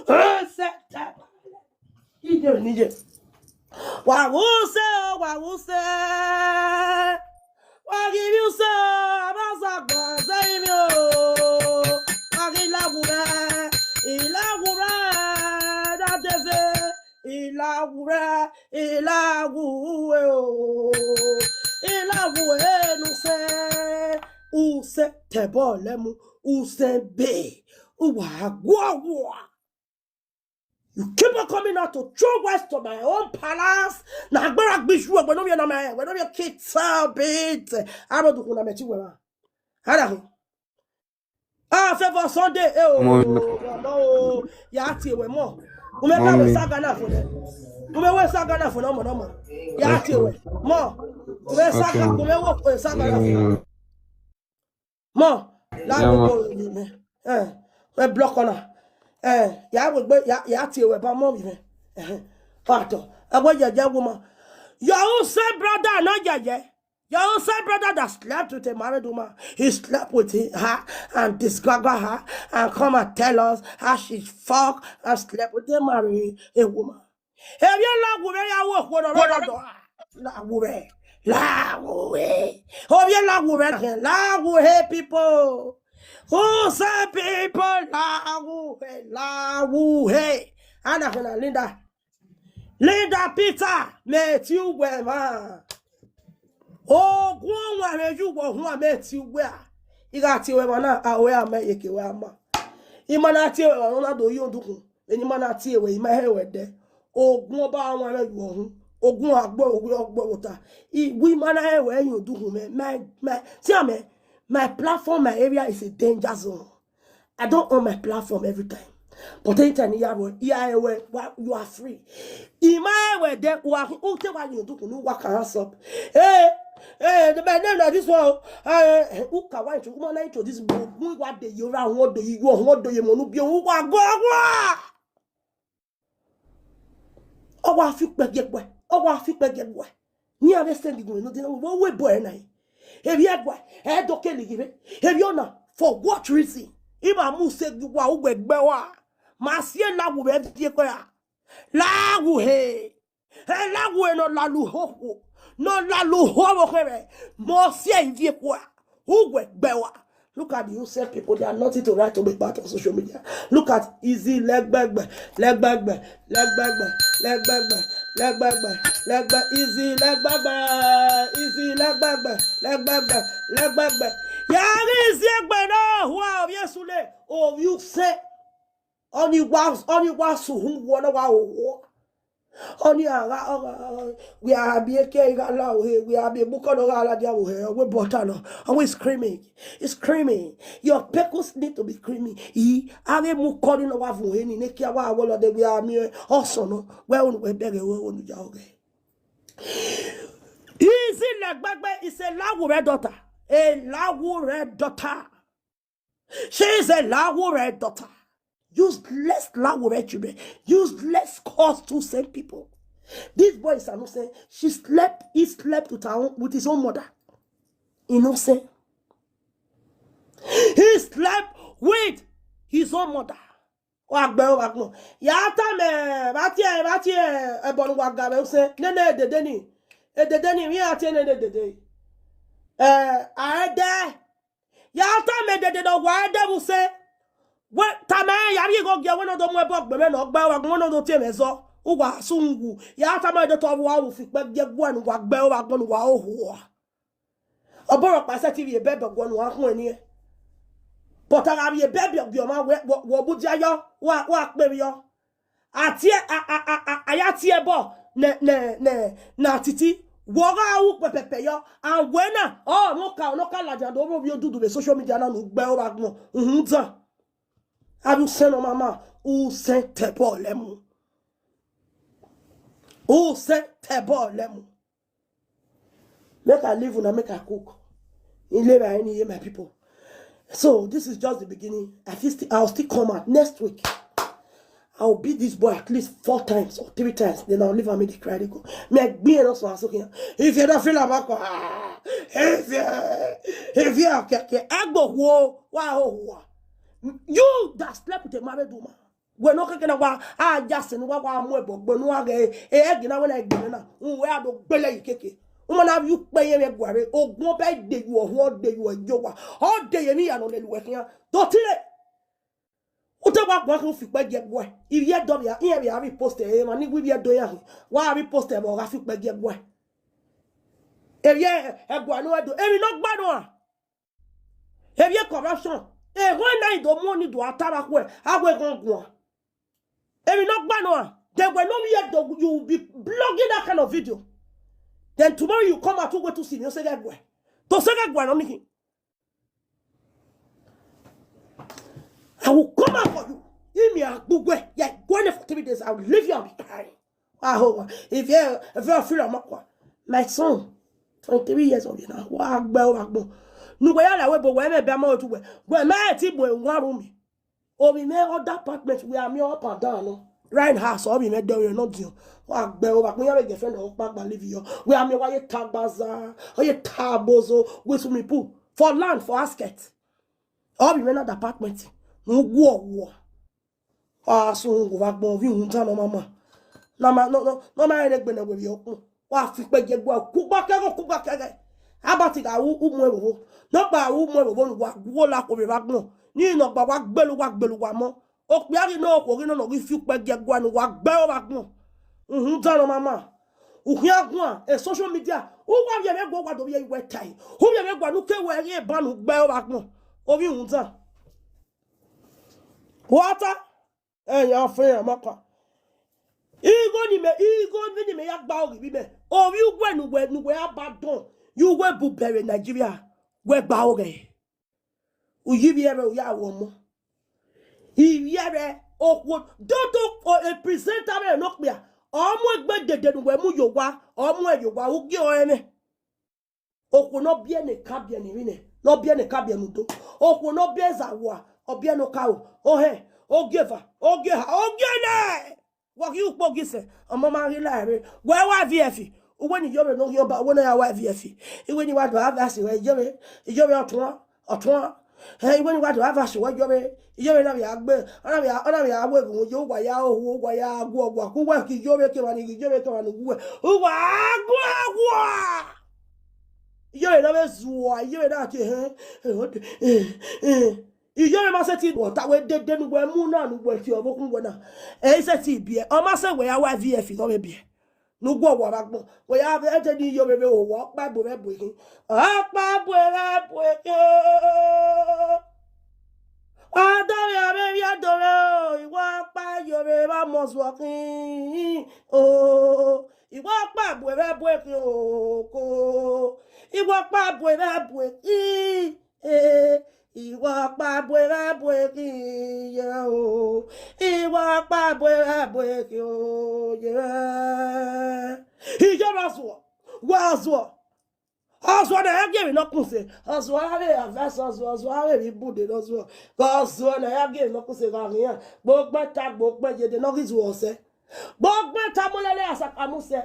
Use tẹbọ lẹbo. Ije, nije. Wa wu use o, wa wu use. Wa ghi ivbi use o, a ma sa gba zẹ ivbi o. Wa ghi la wu rẹ, I la wu rẹ, da deze. I la wu rẹ, I la wu e o. I la wu e ne use. Use tẹbọ lẹmu, use be. Uwa guọ wa. You keep on coming out to throw words to my own palace. Na agbara gbe issue, we no be na my, we no be kids a bit. I don't do kuna meti we ma. Ada ho. Ah, favor Sunday, eh, oh, Ọmọ mi. No, oh, ya tie we mo. Ume ka Ọmọ we mi. Saga na fo de. Ume we saga na fo no mo, no mo. Ya Okay. Tie we mo. Ume saga, Okay. Ume wo, eh, saga na fo. Mm. Mọ, la Yeah, gbogbo man. Rẹ mẹ. Eh, ẹ block ọna. Eh, ya wegbe, ya, ya tie wẹ ba mọ vbe mẹ. Eh, pardon. Ẹ wẹ yẹyẹ wo ma. Your own same brother, not yẹyẹ. Your own same brother that slept with a married woman. He slept with her and disgagger her and come and tell us how she fuck and slept with a married a woman. Emwi Elawu mwẹ ya ru okhuo ne ọ rre London. Elawu mwẹ. Elawu mwẹ. Ovbi Elawu mwẹ na khian. Elawu he people. Who say people Elawu he? Elawu he. Ana khian na Linda. Linda Peter, mẹ ti uwẹ mwa. Ogun ọmwa mwẹ yu wọ huan mẹ tie uwẹ a. I gha tie ruẹ emwa na, a ruẹ a ma iyeke ruẹ a ma. I ma na tie ruẹ emwa ne ọ na do ye odukhun. Vbene I ma na tie ruẹ, I ma hẹ ruẹ dẹ. Ogun ọba ọmwa mwẹ yu wọ hun. Ogun agbọ, ogun ọgbọ wota. I, I ma na hẹ ruẹ ye odukhun mẹ. My, my, see me, my platform, my area is a danger zone. I don't on my platform every time. But anytime I hear word, I hear word, wa-, you are free. I ma hear word, then wa, u te wa yin duku, nu wa can hands up. Hey, hey, the, my name na this one. Eh, who can wa intro-, who na introduce me? Who wa de yo ra, who de yo, who de yo, mo nu bi, who wa go, wa. Ọ wa fi ukpẹ gie ẹguae, ọ wa fi ukpẹ gie ẹguae. Iran vbe send gun nọ, de na wẹ, wẹ boy na. Evbi ẹguae, ẹ do kele ghi rre. Evbi ọna, for what reason? I ma mu sẹ gie uwa, uwẹ gbe wa. Ma si e lawu vbe viẹ kue a. Lawu he. E lawu he ne ọ lala uhoho. Ne ọ lala uhoho vbe okhe mwẹ. Ma si e viẹ kue a. Uwẹ gbe wa. Look at the useless people. They are nothing to write home about on social media. Look at Easy Lẹgbẹgbẹ, Lẹgbẹgbẹ, Lẹgbẹgbẹ, Lẹgbẹgbẹ, Lẹgbẹgbẹ, Lẹgbẹ, Easy Lẹgbẹgbẹ, Easy Lẹgbẹgbẹ, Lẹgbẹgbẹ, Lẹgbẹgbẹ. Ya ghi Easy egbe na hua ovbi esu le, ovbi use. Ọni wa, ọni wa suhun wọ na wa hoho. Ọni a gha, ọ gha, wẹ a biẹ ke I gha la ohe, wẹ a biẹ bukọ nọ gha la dia ohe, ọ wẹ bọta nọ, ọ wẹ screaming, screaming. Your pickles need to be screaming. I, avbe mu kọri nọ wa vun he ni, ne kia wa wọlọ de wẹ a miẹn ọsọn nọ, wẹ unu wẹ bẹghe wẹ unu ya ọghẹ. Easy Lẹgbẹgbẹ is a Lawure daughter, a Lawure daughter. She is a Lawure daughter. Useless Lawure children. Useless cause to send people. This boy is an useless. She slept, he slept with her own, with his own mother. Innocent. He slept with his own mother. Wa gbe wa gbọn. Ya ta mẹ, ba tie, ba tie, ẹbọ ne wa ga vbe use. Nene edede ni. Edede ni, mi a tie nene edede. Eh, a ẹdẹ. Ya ta mẹ dede ne ọ wa ẹdẹ vbe use. Wẹ, tama ya rhie igho gie wẹ ne ọ do mu ẹbọ gbe mwẹ ne ọ gbe wa gbọn ne ọ do tie mwẹ zọ. Uwa sun wu. Ya ta mẹ dede te ọ wa wu fi ikpẹ gie ẹguae ne uwa gbe wa gbọn ne uwa hoho. Ọbọrọkpa sẹtin vbiẹ bẹbẹ guọnọ uwa khuẹn niẹn. But a gha vbiẹ bẹbẹ ọgie ọmwa wẹ, wẹ, wẹ ọ bu dia yọ, wa, wa kpe vbiọ. A tie, a, a, a, a, a ya tie ẹbọ nẹ, nẹ, nẹ, na titi. Wẹ ọ gha ru pẹpẹpẹ yọ. A wẹ na, ọ, ne ọ ka, ne ọ ka ladian do rre ovbi odudu vbe social media na ne u gbe oro agbọn. Uhunmwu dan. Avbe usẹn ne ọ ma ma, usẹn tẹ ẹbọ lẹ mu. Usẹn tẹ ẹbọ lẹ mu. Make I leave una, make I cook. In labor, any year, my people. So this is just the beginning. I feel still, I'll still come out next week. I'll beat this boy at least four times or three times. Then I'll leave him in the cry. Go. Me, me, not so, so, yeah. If you don't feel about, ah, if you, if you have, agbo wo, wa ho, wa. You that slept with a married woman. Wẹ ne ọ keke na wa, a ya sẹ ne uwa wa mu ẹbọ gbe ne uwa ghẹ, e ẹgie na wẹ na egbe na, u wẹ a do gbele yi keke. U ma na vbe ukpe ye mwẹ guare, ogun ọba de yu ọhun, ọ de yu ẹjo wa, ọ de ye emwi ya ne ọ lele uwẹ khian. Do tire. U te wa guan khin u fi ikpẹ gie ẹguae. Ivbi Ẹdo vbe a, iran vbe a vbe post emwa ni wi Ivbi Ẹdo iran khin. Wa vbe post ẹmwẹ ọ gha fi ikpẹ gie ẹguae. Evbi ẹguae ne u Ẹdo, emwi ne ọ gba nọ a. Evbi corruption. Ehọ na i do mu ni do a ta vbe akhuẹ, a wẹ ghọn guan. Emwi ne ọ gba nọ a, then when no hear the, you will be blogging that kind of video. Then tomorrow you come out to wait to see me, you say that guy. To say that guy, no, Nikki. I will come out for you. If me a gbugbe, yeah, go in there for three days. I will leave you and be crying. Wow, if you, if you feel I'm not, my son, twenty-three years of you now. Wa gbe wa gbọn. Nu we ya la we bo we me be mo tu we. We me ti bo wa ru mi. Omi me other apartment we are me up and down no. Right house, omi me do you no dio. Wa gbe wa gbọn ya be girlfriend o pa gba live yo. We are me wa ye tagbaza, o ye tabozo, we su mi pu. For land, for asket. Omi me na apartment. Mu guo wo. A sun gu vbe agbọn ovbi uhunmwu dan ne ọ ma ma. Ne ọ ma, ne ọ, ne ọ, ne ọ ma rẹn egbe ne wẹ vbe ọkpọn. Wa fi ikpẹ gie ẹguae, kugba kẹghẹ, kugba kẹghẹ. Abati gha ru umu ẹvbo vbo. Ne ọ gba ru umu ẹvbo vbo ne uwa guọ la khuo vbe agbọn. Ni ne ọ gba wa gbele uwa, gbele uwa mọ. Okpia ghi ne okhuo ghi nọ ne ọ ghi fi ukpẹ gie ẹguae ne uwa gbe oro vbe agbọn. Uhunmwu dan ne ọ ma ma. U khian guan, e social media, u wa vbiẹ vbe guan, wa do vbiẹ wẹ tae. U vbiẹ vbe guan ne u ke wẹ ghi eba ne u gbe ọre agbọn. Ovbi rhunmwuda. Wa ta, ẹyan fẹ iran ma kua. Igho ni mẹ, igho vbene imẹ ya gba oghi vbe imẹ. Ovbi uwẹ ne uwẹ, ne uwẹ a ba dọn, ye uwẹ bu bẹre Nigeria, wẹ gba oghẹ. U yi ivbi ẹre, u ya ru ọmọ. Ivbi ẹre, okhuo, dodo, o, e presenter vbe nọ okpia, ọ mu egbe dede ne uwẹ mu ye owa, ọ mu ẹre ye owa, u gie ọnrẹn mwẹ. Okhuo ne ọ biẹ ne ka biẹ ne ivbi nẹ, ne ọ biẹ ne ka biẹ ne udo. Okhuo ne ọ biẹ zẹ awua, ọ biẹ ne okaro, ohẹn, ogieva, ogieha, ogienẹ. Wa ghi ukpo ghi sẹ, ọmọ ma ghi la ẹre. Wẹ wa I V F, uwẹ ne Iyore ne ọ ghi ọba, uwẹ ne ọ ya wa I V F. Iwẹ ne wa do advice wẹ Iyore, Iyore ọtuan, ọtuan. Ẹ, iwẹ ne wa do advice wẹ Iyore, Iyore na vbe a gbe, ọ na vbe a, ọ na vbe a wẹ ghun ye, uwa ya ohu, uwa ya gu ọgua, ku uwẹ ke Iyore ke emwa ni ghi Iyore ke emwa ni gu uwẹ. Uwa gu ọgua. Iyore na vbe zuọ, Iyore na tie hẹn. Iyore ma sẹtin wẹ ọta wẹ dede ne uwẹ mu na ne uwẹ tie ọvbokhan uwẹ na. Ẹ i sẹtin biẹ, ọ ma sẹ wẹ ya wa I V F ne ọ vbe biẹ. Ne u gu ọgua vbe agbọn, wẹ ya vbe ẹdẹ ne Iyore vbe owa, ọkpa bu ẹre bu ekhin. Ọkpa bu ẹre bu ekhin o. Adọmwẹ avbe vbiẹ dọmwẹ o, iwẹ ọkpa Iyore vbe amọ zuọ khin o. Iwẹ ọkpa bu ẹre bu ekhin o, ko. Iwẹ ọkpa bu ẹre bu ekhin. Eh, iwẹ ọkpa bu ẹre bu ekhin ye o. Iwẹ ọkpa bu ẹre bu ekhin o ye. Iyore zuọ, wa zuọ. Ọ zuọ ne a ya gie emwi ne ọ kun sẹ. Ọ zuọ avbe advice, ọ zuọ, ọ zuọ avbe emwi ibude ne ọ zuọ. Ọ zuọ ne a ya gie emwi ne ọ kun sẹ gha ghian. Gbogbẹn ta, gbogbẹn ye, de ne ọ ghi zuọ sẹ. Gbogbẹn ta mu lele asakamu sẹ.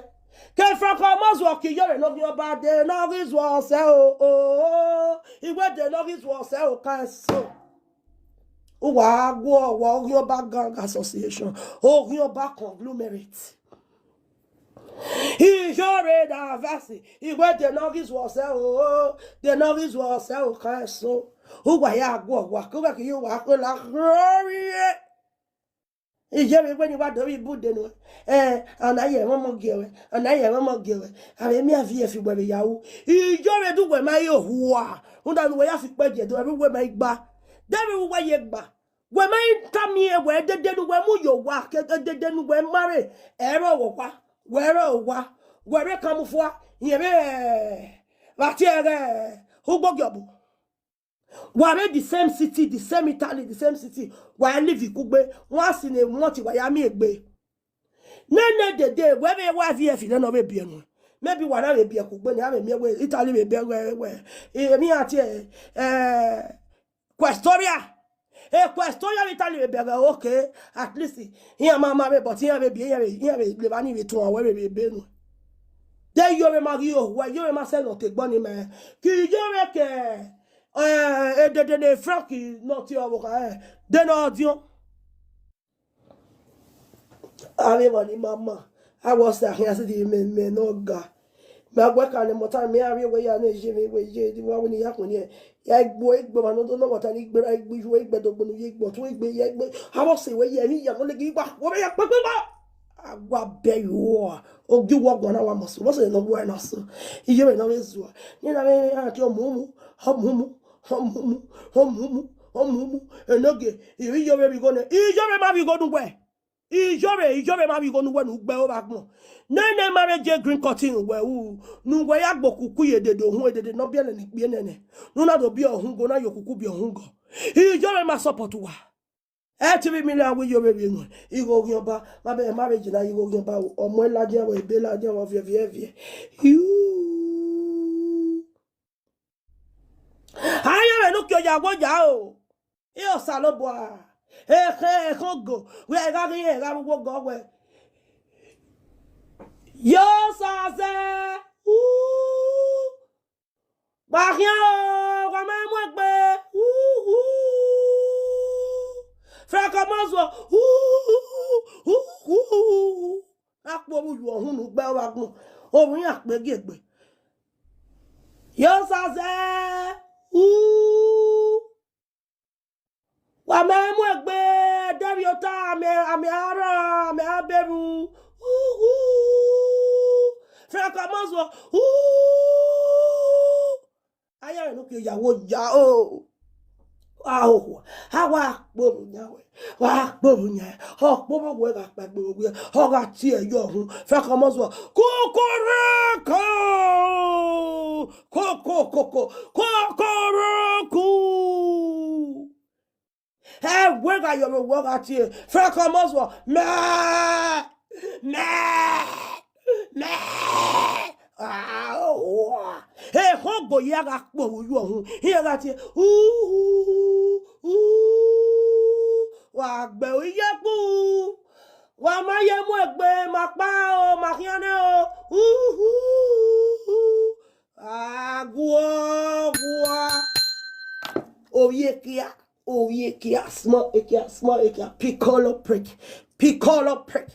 Ke Frank Ọmọzuọ ke Iyore ne ọ ghi ọba, de ne ọ ghi zuọ sẹ o, o, o. Iwẹ de ne ọ ghi zuọ sẹ o, kan eso. Uwa gu ọgua Oghiọba Gang Association, Oghiọba Conglomerate. Iyore da vasi, iwẹ de ne ọ ghi zuọ sẹ o, de ne ọ ghi zuọ sẹ o, kan eso. Uwa ya gu ọgua, ke uwa ke ye uwa kpe la glory. Iyore wẹ ne wa do vbe ibude nuẹn. Eh, ọna ye ẹmwẹ ọmọ gie ruẹ, ọna ye ẹmwẹ ọmọ gie ruẹ. Avbe miẹn I V F wẹ vbe ya ru. Iyore de uwẹ ma ye ohua. Rhunmwuda ne uwẹ ya fi ikpẹdẹ do, ẹvbo uwẹ ma i gba. De vbe uwẹ ye gba. Wẹ ma i tama wẹ dede ne uwẹ mu ye owa, ke dede ne uwẹ ma rre, ẹre owa, wẹ rre owa, wẹ rre kamufua, rẹn vbe, vbe a tie ẹghẹ, ugbogiọbu. Wa vbe the same city, the same Italy, the same city. Wa live kugbe, wa si ne want wa ya miẹn egbe. Nene dede, wẹ vbe wa I V F nene ọ vbe biẹ nuẹn. Maybe wa na vbe biẹ kugbe, ne a vbe miẹn wẹ Italy vbe biẹ wẹ, wẹ. Emwi iran tie, eh, Questoria. Eh, Questoria vbe Italy vbe biẹ wẹ, okay. At least, iran ma ma vbe, but iran vbe biẹ, iran vbe, iran vbe levba ni vbe tuan wẹ vbe, vbe ebe nuẹn. De Iyore ma ghi ohu, Iyore ma sẹ ne ọ te gbọ ni mẹ. Ke Iyore ke, eh, edede ne Frank ne ọ tie ọvbokhan, eh, de ne ọ diọn. Avbe emwa ni ma ma, a wẹ ọsẹ a khian sẹtin mẹ, mẹ ne ọ ga. Mẹ a gu ẹka ne mọta, mẹ a rhie wẹ ya ne ye mwẹ, wẹ ye, wa wẹ ne I ya khuẹnniẹn. Ya gbe egbe ọmwa ne ọ do nọ ọmọta ni gbe ra igbe, igbe do gbe ne u ye igbe, ọtun igbe, ya igbe. A wẹ ọsẹ wẹ ya, emwi ya nọ legi igba, wẹ ya kpekpe igba. A wa bẹ ye uwa, ogi uwa guan na wa mọ so, vbọsẹ ne ọ wa na so. Iyore ne ọ vbe zua. Ne na vbe a tie ọmọ umu, ọmọ umu, ọmọ umu, ọmọ umu, ọmọ umu. Enogie, ivbi Iyore vbe igho nẹ, Iyore ma vbe igho ne uwẹ. Iyore, Iyore ma vbe igho ne uwẹ ne u gbe ẹre vbe agbọn. Nene ma vbe je green cotton ne uwẹ ru, ne uwẹ ya gbe okuku ye dede ohun, dede ne ọ biẹ nẹ ne ikpia nene. Ne u na do biẹ ohungo, na ye okuku biẹ ohungo. Iyore ma support uwa. Ẹ te vbe mi la wẹ Iyore vbe nuẹn, igho ghian ọba, ma vbe, ma vbe je na ye igho ghian ọba o, ọmọ ladian vbe ebe ladian vbe ọviẹ viẹ viẹ. Iu. A ya vbe ne u ke ya wẹ ya o. E Osanobua. Ekhe, ekhe ogo. Wẹ gha ghi rẹn gha vbe uwu ogo wẹ. Ye Osa zẹ. U. Wa khian o, wa ma mu egbe. U, u. Frank Omozuo. U, u, u, u. A kpo vbe uyu ọhunu gbe ọvba agbọn. Ovbi iran kpe gie egbe. Ye Osa zẹ. U. Wa ma mu egbe, ẹdẹrriọ ota, amẹ, amẹ a rrọọ, amẹ a berru. U, u, u. Azọ, ooh, aya rẹ ne ọ ke ya wo ya o. Ahoho, a wa kporo yan wẹ, wa kporo yan, ọ kporo wẹ gha kpaegbe vbe owiẹ, ọ gha tie ẹre yọ uhunmwu, Frank Ọmọzọ, kokoroko, kokokoko, kokoroko. Ẹ wẹ gha yọ vbe owiẹ, ọ gha tie, Frank Ọmọzọ, mẹ, mẹ, mẹ. Ah, oh. Ekhọe ogo ya gha kporo yọ uhunmwu, iran gha tie, uhu, uhu, wa gbe iyẹkpu, wa ma ye mu egbe, ma kpa o, ma khian nẹ o, uhu, uhu, aguọghua. Ovbi ekia, ovbi ekia, small ekia, small ekia, piccolo prick, piccolo prick.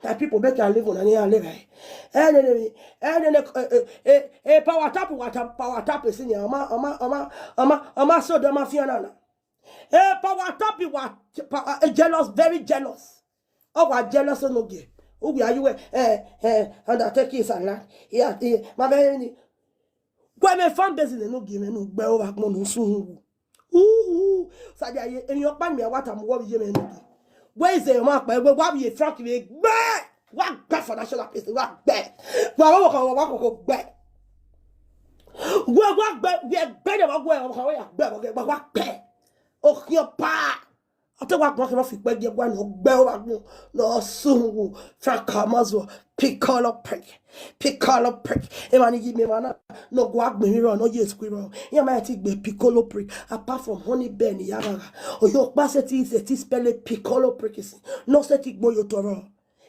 My people, make I leave una here, leave here. Enene, enene, eh, eh, eh, eh, power tap, wa tap, power tap, eh, senior, ọma, ọma, ọma, ọma, ọma, so dem ma fian na na. Eh, power tap, wa, power, eh, jealous, very jealous. Ọ wa jealous no ge. Uwe ayu we, eh, eh, undertaking is allowed. Yeah, yeah, ma vbe ni. Wẹ mẹ fan base ne no ge mẹ no gbe o wa gbọn no sun wu. Uhu, sadia ye, eni ọkpa ni mẹ wa ta mu wọ vbe ye mẹ no ge. Wẹ ize ma kpa, wẹ wa vbe Frank vbe gbe. Wa gbe for national place, wa gbe. Wa wa wa wa koko gbe. Wẹ wa gbe, wẹ gbe ne wa gbe, wa wa ya gbe, wa gbe, wa gbe. Okhian pa. Ọ te wa gbọn kẹ ne ọ fi ikpẹ gie ẹguae ne ọ gbe ọ wa gbọn ne ọ sun wu, Frank Ọmọzọ, piccolo prick, piccolo prick. Emwa ni yi mẹ emwa na, ne ọ gua gbẹn emwi rrọọ, ne ọ ye school rrọọ. Iran ma ti gbe piccolo prick, apart from Honey Bear ne I ya ghagha. Oyo ọkpa sẹtin, sẹtin spell piccolo prick sin, ne ọ sẹtin gbẹn ye otọ rrọọ.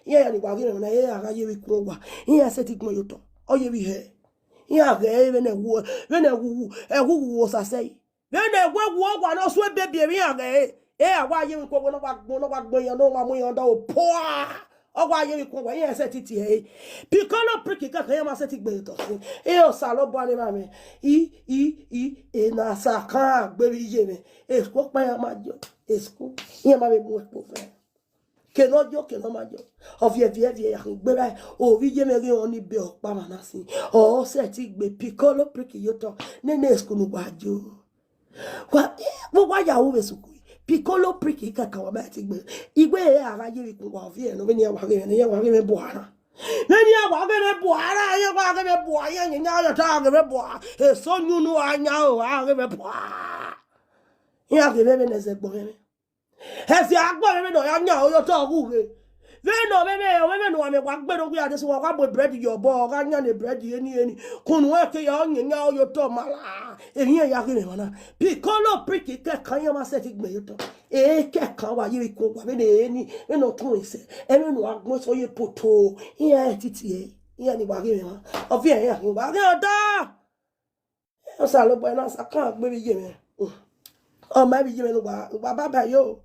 Iran ya ni wa ghi mwẹ na, iran gha ye vbe ikun owa. Iran sẹtin gbẹn ye otọ, ọ ye vbe ihẹ. Iran ghẹ vbene wu, vbene wu, ẹwu wu Osa sẹe. Vbene wẹ wu owa ne ọ suẹn baby emwi iran ghẹ, e a wa ye vbe ikun owa ne ọ wa gbọn, ne ọ wa gbọn iran, ne ọ wa mu iran dọghe pua. Ọ wa ye vbe ikun owa, iran sẹtin tie ẹre. Piccolo prick kẹkan, iran ma sẹtin gbe ye otọ sin. E Osanobua ne emwa mwẹ. I, i, i, ena Sakan gbe vbe iye mwẹ. Esko ọkpa iran ma jọ, esko. Iran ma vbe mu ẹkpo vẹ. Ke ne ọ jọ, ke ne ọ ma jọ. Ọ viẹ, viẹ, viẹ, ya khin gbe ra, ovbi iye mwẹ ghi họn ni be ọkpa mwa na sin. Ọ sẹtin gbe piccolo prick ye otọ. Nene school ne uwa jo. Wa, vbe uwa ya ru vbe sukuru. Piccolo prick kẹkan wa ma ti gbe. Igbe a gha ye vbe ikun wa, ovbi ẹre nọ, vbene iran wa ghe mwẹ, iran wa ghe mwẹ bua na. Vbene iran wa ghe mwẹ bua na, iran wa ghe mwẹ bua, iran yan yan ya ta ghe mwẹ bua. Eso yunu a yan o, a ghe mwẹ bua. Iran ghe mwẹ vbene ẹzẹ gbọn mwẹ. Ẹzẹ agbọn mwẹ vbene ọ ya yan o, ye otọ ghu ghe. Vbene ọ mwẹ, ọ mwẹ vbene uwa mwẹ wa gbe ne uwa ya de sẹ, uwa gha bu bread ye obọ, ọ gha yan ne bread eni eni. Kunu ẹke ya ọ yan yan o, ye otọ ma la. Emwi iran ya ghe mwẹ emwa na. Piccolo prick kẹkan iran ma sẹtin gbe ye otọ. E kẹkan wa ye vbe ikun owa vbene eni, vbene ọ tọn ẹse, ẹmwẹ ne uwa gbẹn sẹ ọ ye poto. Iran ẹtin tie, iran ni wa ghe mwẹ emwa. Ọ viẹ iran ghi wa ghe ọda. Osanobua na Sakan gbe vbe iye mwẹ. Ọ ma vbe iye mwẹ ne uwa, uwa baba yo.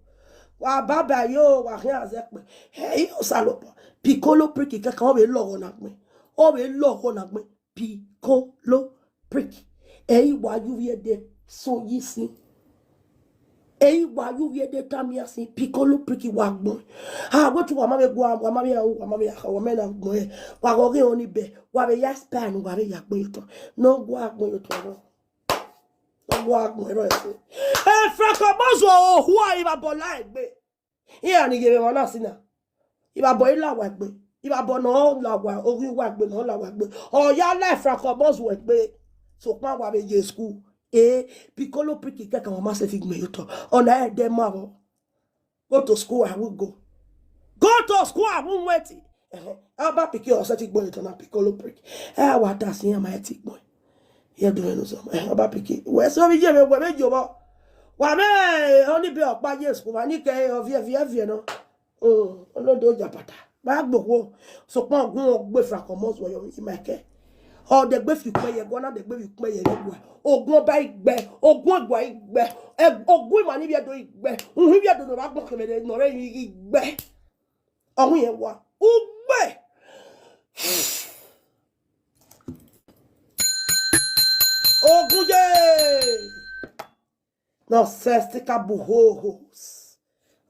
Wa baba yo, wa khian zẹ kpẹ. Ẹ, Osanobua. Piccolo prick kẹkan, ọ vbe lọghọ na gbẹn. Ọ vbe lọghọ na gbẹn. Piccolo prick. Ẹ i wa ye uvie de so yi sin. Ẹ i wa ye uvie de tama iran sin, piccolo prick wa gbọn. A wẹ tu wa ma vbe gua, wa ma vbe ya ru, wa ma vbe ya kha, wa ma na gbọn ẹre. Wa ghe ọghe Honey Bear, wa vbe ya spy ne uwa vbe ya gbẹn ye otọ. Ne ọ gua gbẹn ye otọ rrọọ. Ne ọ gua gbẹn rrọọ ẹse. E Frank Ọmọzọ, ohu a ivbabọ la egbe. Iran ni ye vbe emwa na sin na. Ivbabọ i la uwa egbe. Ivbabọ ne ọ la uwa, oghi uwa egbe ne ọ la uwa egbe. Ọ ya la Frank Ọmọzọ egbe. Sokpan wa vbe ye school. E, piccolo prick kẹkan wa ma sẹtin gbe ye otọ. Ọna ẹdẹ ma vbọ. Go to school, I will go. Go to school, I won't wait. Ẹhẹn, ọba pikin ọ sẹtin gbẹn ye otọ na, piccolo prick. Ẹ wa da sin iran ma sẹtin gbẹn. Ye do ẹnu zọ, ẹ, ọba pikin. Wẹ sẹ ovbi iye mwẹ, wẹ vbe ye obọ. Wa vbe Honey Bear ọkpa ye school, wa ni kẹ ọ viẹ, viẹ, viẹ nọ. Oh, olodo yapata. Ba gbogbo. Sokpan ogun ọ gbe Frank Ọmọzọ yọ ima kẹ. Ọ dẹgbe fi ukpẹ ye ẹguae, na dẹgbe fi ukpẹ ye ẹguae. Ogun ọba i gbe, ogun ẹguae i gbe, ẹ, ogun ima ni vbiẹ do i gbe, uhun ivbiẹ do ne ọ vba gbọn kevbe ne ọ rre emwi i gbe. Ọ hu yẹn wa. Ugbe. Ogun ye. Nonsensical buhohos.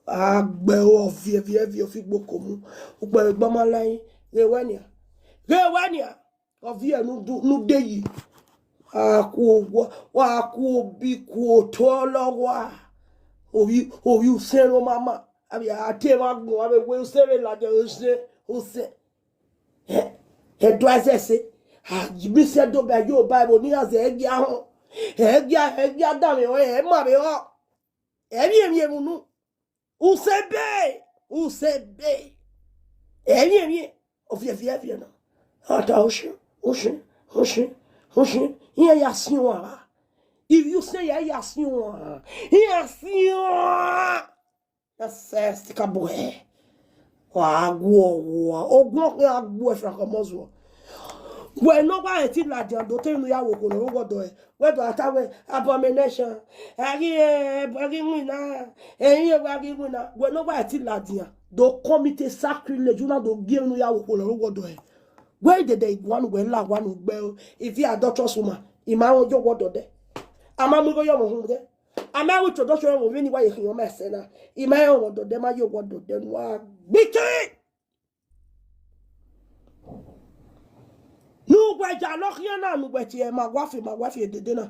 Agbe ọ viẹ, viẹ, viẹ, ọ fi gbo ko mu. Ukpẹ vbe gbe ọma lae, ghe wẹ nian. Ghe wẹ nian. Ọ viẹ ne u du, ne u de yi. A ku owa, wa ku obi ku otọ lọghọa. Ovbi, ovbi usẹ rre omama. Avbe a te mwa gbọn, avbe wẹ usẹ vbe ladian, usẹ, usẹ. Ẹ, ẹ do ẹzẹ ẹse. A, mi sẹ do bẹ yo ba ẹvbo ne iran zẹ ẹgia họn. Ẹgia, ẹgia danmwehọ, ẹ ma vbe họ. Ẹ vbiẹ emwi unu. Usẹ be, usẹ be. Ẹ vbiẹ emwi, ọ viẹ viẹ viẹ na. A ta ushi, ushi, ushi, ushi. Iran ya siẹn uan ra. Ivbi usẹ ya, ya siẹn uan. Iran siẹn uan. Ẹsẹ sika bu ẹ. Wa guọ, wa ogun ọkpa gha gbuẹ Frank Ọmọzuọ. Wẹ ne ọ wa rẹn te ladian do te unu ya wo okhuo ne ọ rre uwọdọ ẹre. Wẹ do a ta wẹ abomination, ẹ ghi, ẹ ghi winna, ẹrin ewa ghi winna. Wẹ ne ọ wa rẹn te ladian do commit sacrilege, u na do gie unu ya wo okhuo ne ọ rre uwọdọ ẹre. Wẹ i dede iguan ne uwẹ la owa ne u gbe ẹre, ivbi adulterous woman, I ma rẹn yo uwọdọ ẹre. A ma mu igho ye ọmwa uhunmwu dẹ. A ma ru introduction vbe vbene I wa ye khian ma ẹsẹ na. I ma rẹn uwọdọ ẹre, ma ye uwọdọ ẹre ne uwa gbe ike. Ne uwẹ ya nọ khian na, ne uwẹ tie ma wa fi, ma wa fi edede na.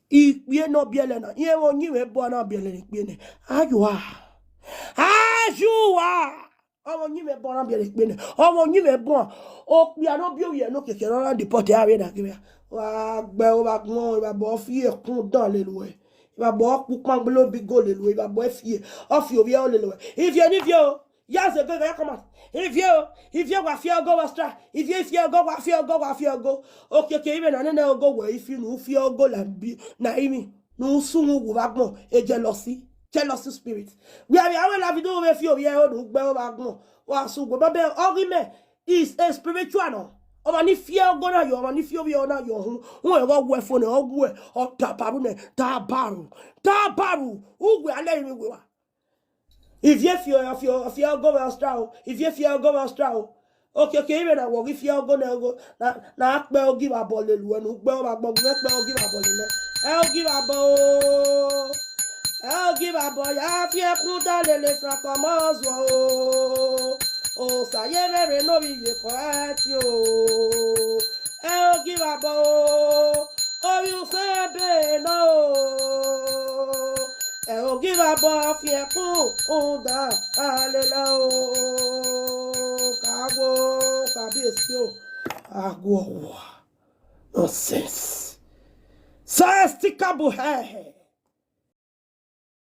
Ikpia ne ọ biẹlẹ na, irẹn vbe ọyẹnmwẹ bọ na biẹlẹ ne ikpia nẹ. Ayua. Ayua. Ọmwa ọyẹnmwẹ bọ na biẹlẹ ikpia nẹ. Ọmwa ọyẹnmwẹ bọ. Okpia ne ọ biẹ ovbi ẹre ne okiekie ne ọ na deport a vbe na ghe vbe. Wa gbe ẹre vbe agbọn, evba bọ fi ẹkun dan lele uwẹ. Evba bọ kpukpan gbele obi go lele uwẹ, evba bọ fi, ọ fi ovbi ẹre lele uwẹ. Ivie ne ivie o. Ya zẹ egbe ya kọma. Ivie o, ivie wa fi ẹre ọgọ wa stra. Ivie fi ẹre ọgọ, wa fi ẹre ọgọ, wa fi ẹre ọgọ. Okiekie ivbe na nene ẹre ọgọ wẹ ifi ne u fi ẹre ọgọ la bi, na imi. Ne u sunu wu vbe agbọn, e jealousy, jealousy spirit. Wẹ avbe avbe la video vbe fi ovbi ẹre ne u gbe ẹre vbe agbọn. Wa sunu wu, bẹbẹ ọghe imẹ is a spiritual nọ. Ọmwa ni fi ẹre ọgọ na yọ, ọmwa ni fi ovbi ẹre na yọ hun. Uwẹ ghe ọ wẹ fo nẹ, ọ wẹ, ọ tabaru nẹ, tabaru, tabaru. Uwẹ alẹ rinmwi uwẹ wa. Ivie fi, fi, fi ẹre ọgọ vbe stra o. Ivie fi ẹre ọgọ vbe stra o. Okiekie ivbe na wẹ ọ ghi fi ẹre ọgọ nẹ ọgọ, na, na kpẹ ogi vbe abọ lele uwẹ, ne u gbe ẹre vbe agbọn, gu mwẹ kpẹ ogi vbe abọ lele. Ẹ ogi vbe abọ o. Ẹ ogi vbe abọ ya fi ẹkun dan lele Frank Ọmọzuọ o. Osa ye vbe rre ne ovbi iyeke ẹtin o. Ẹ ogi vbe abọ o. Ovbi usẹ be nọ o. Ẹ ogi vbe abọ fi ẹkun dan lele o. Ka wo, kabiyesi o. Aguọghọ. Nonsense. Sẹstika bu hẹ.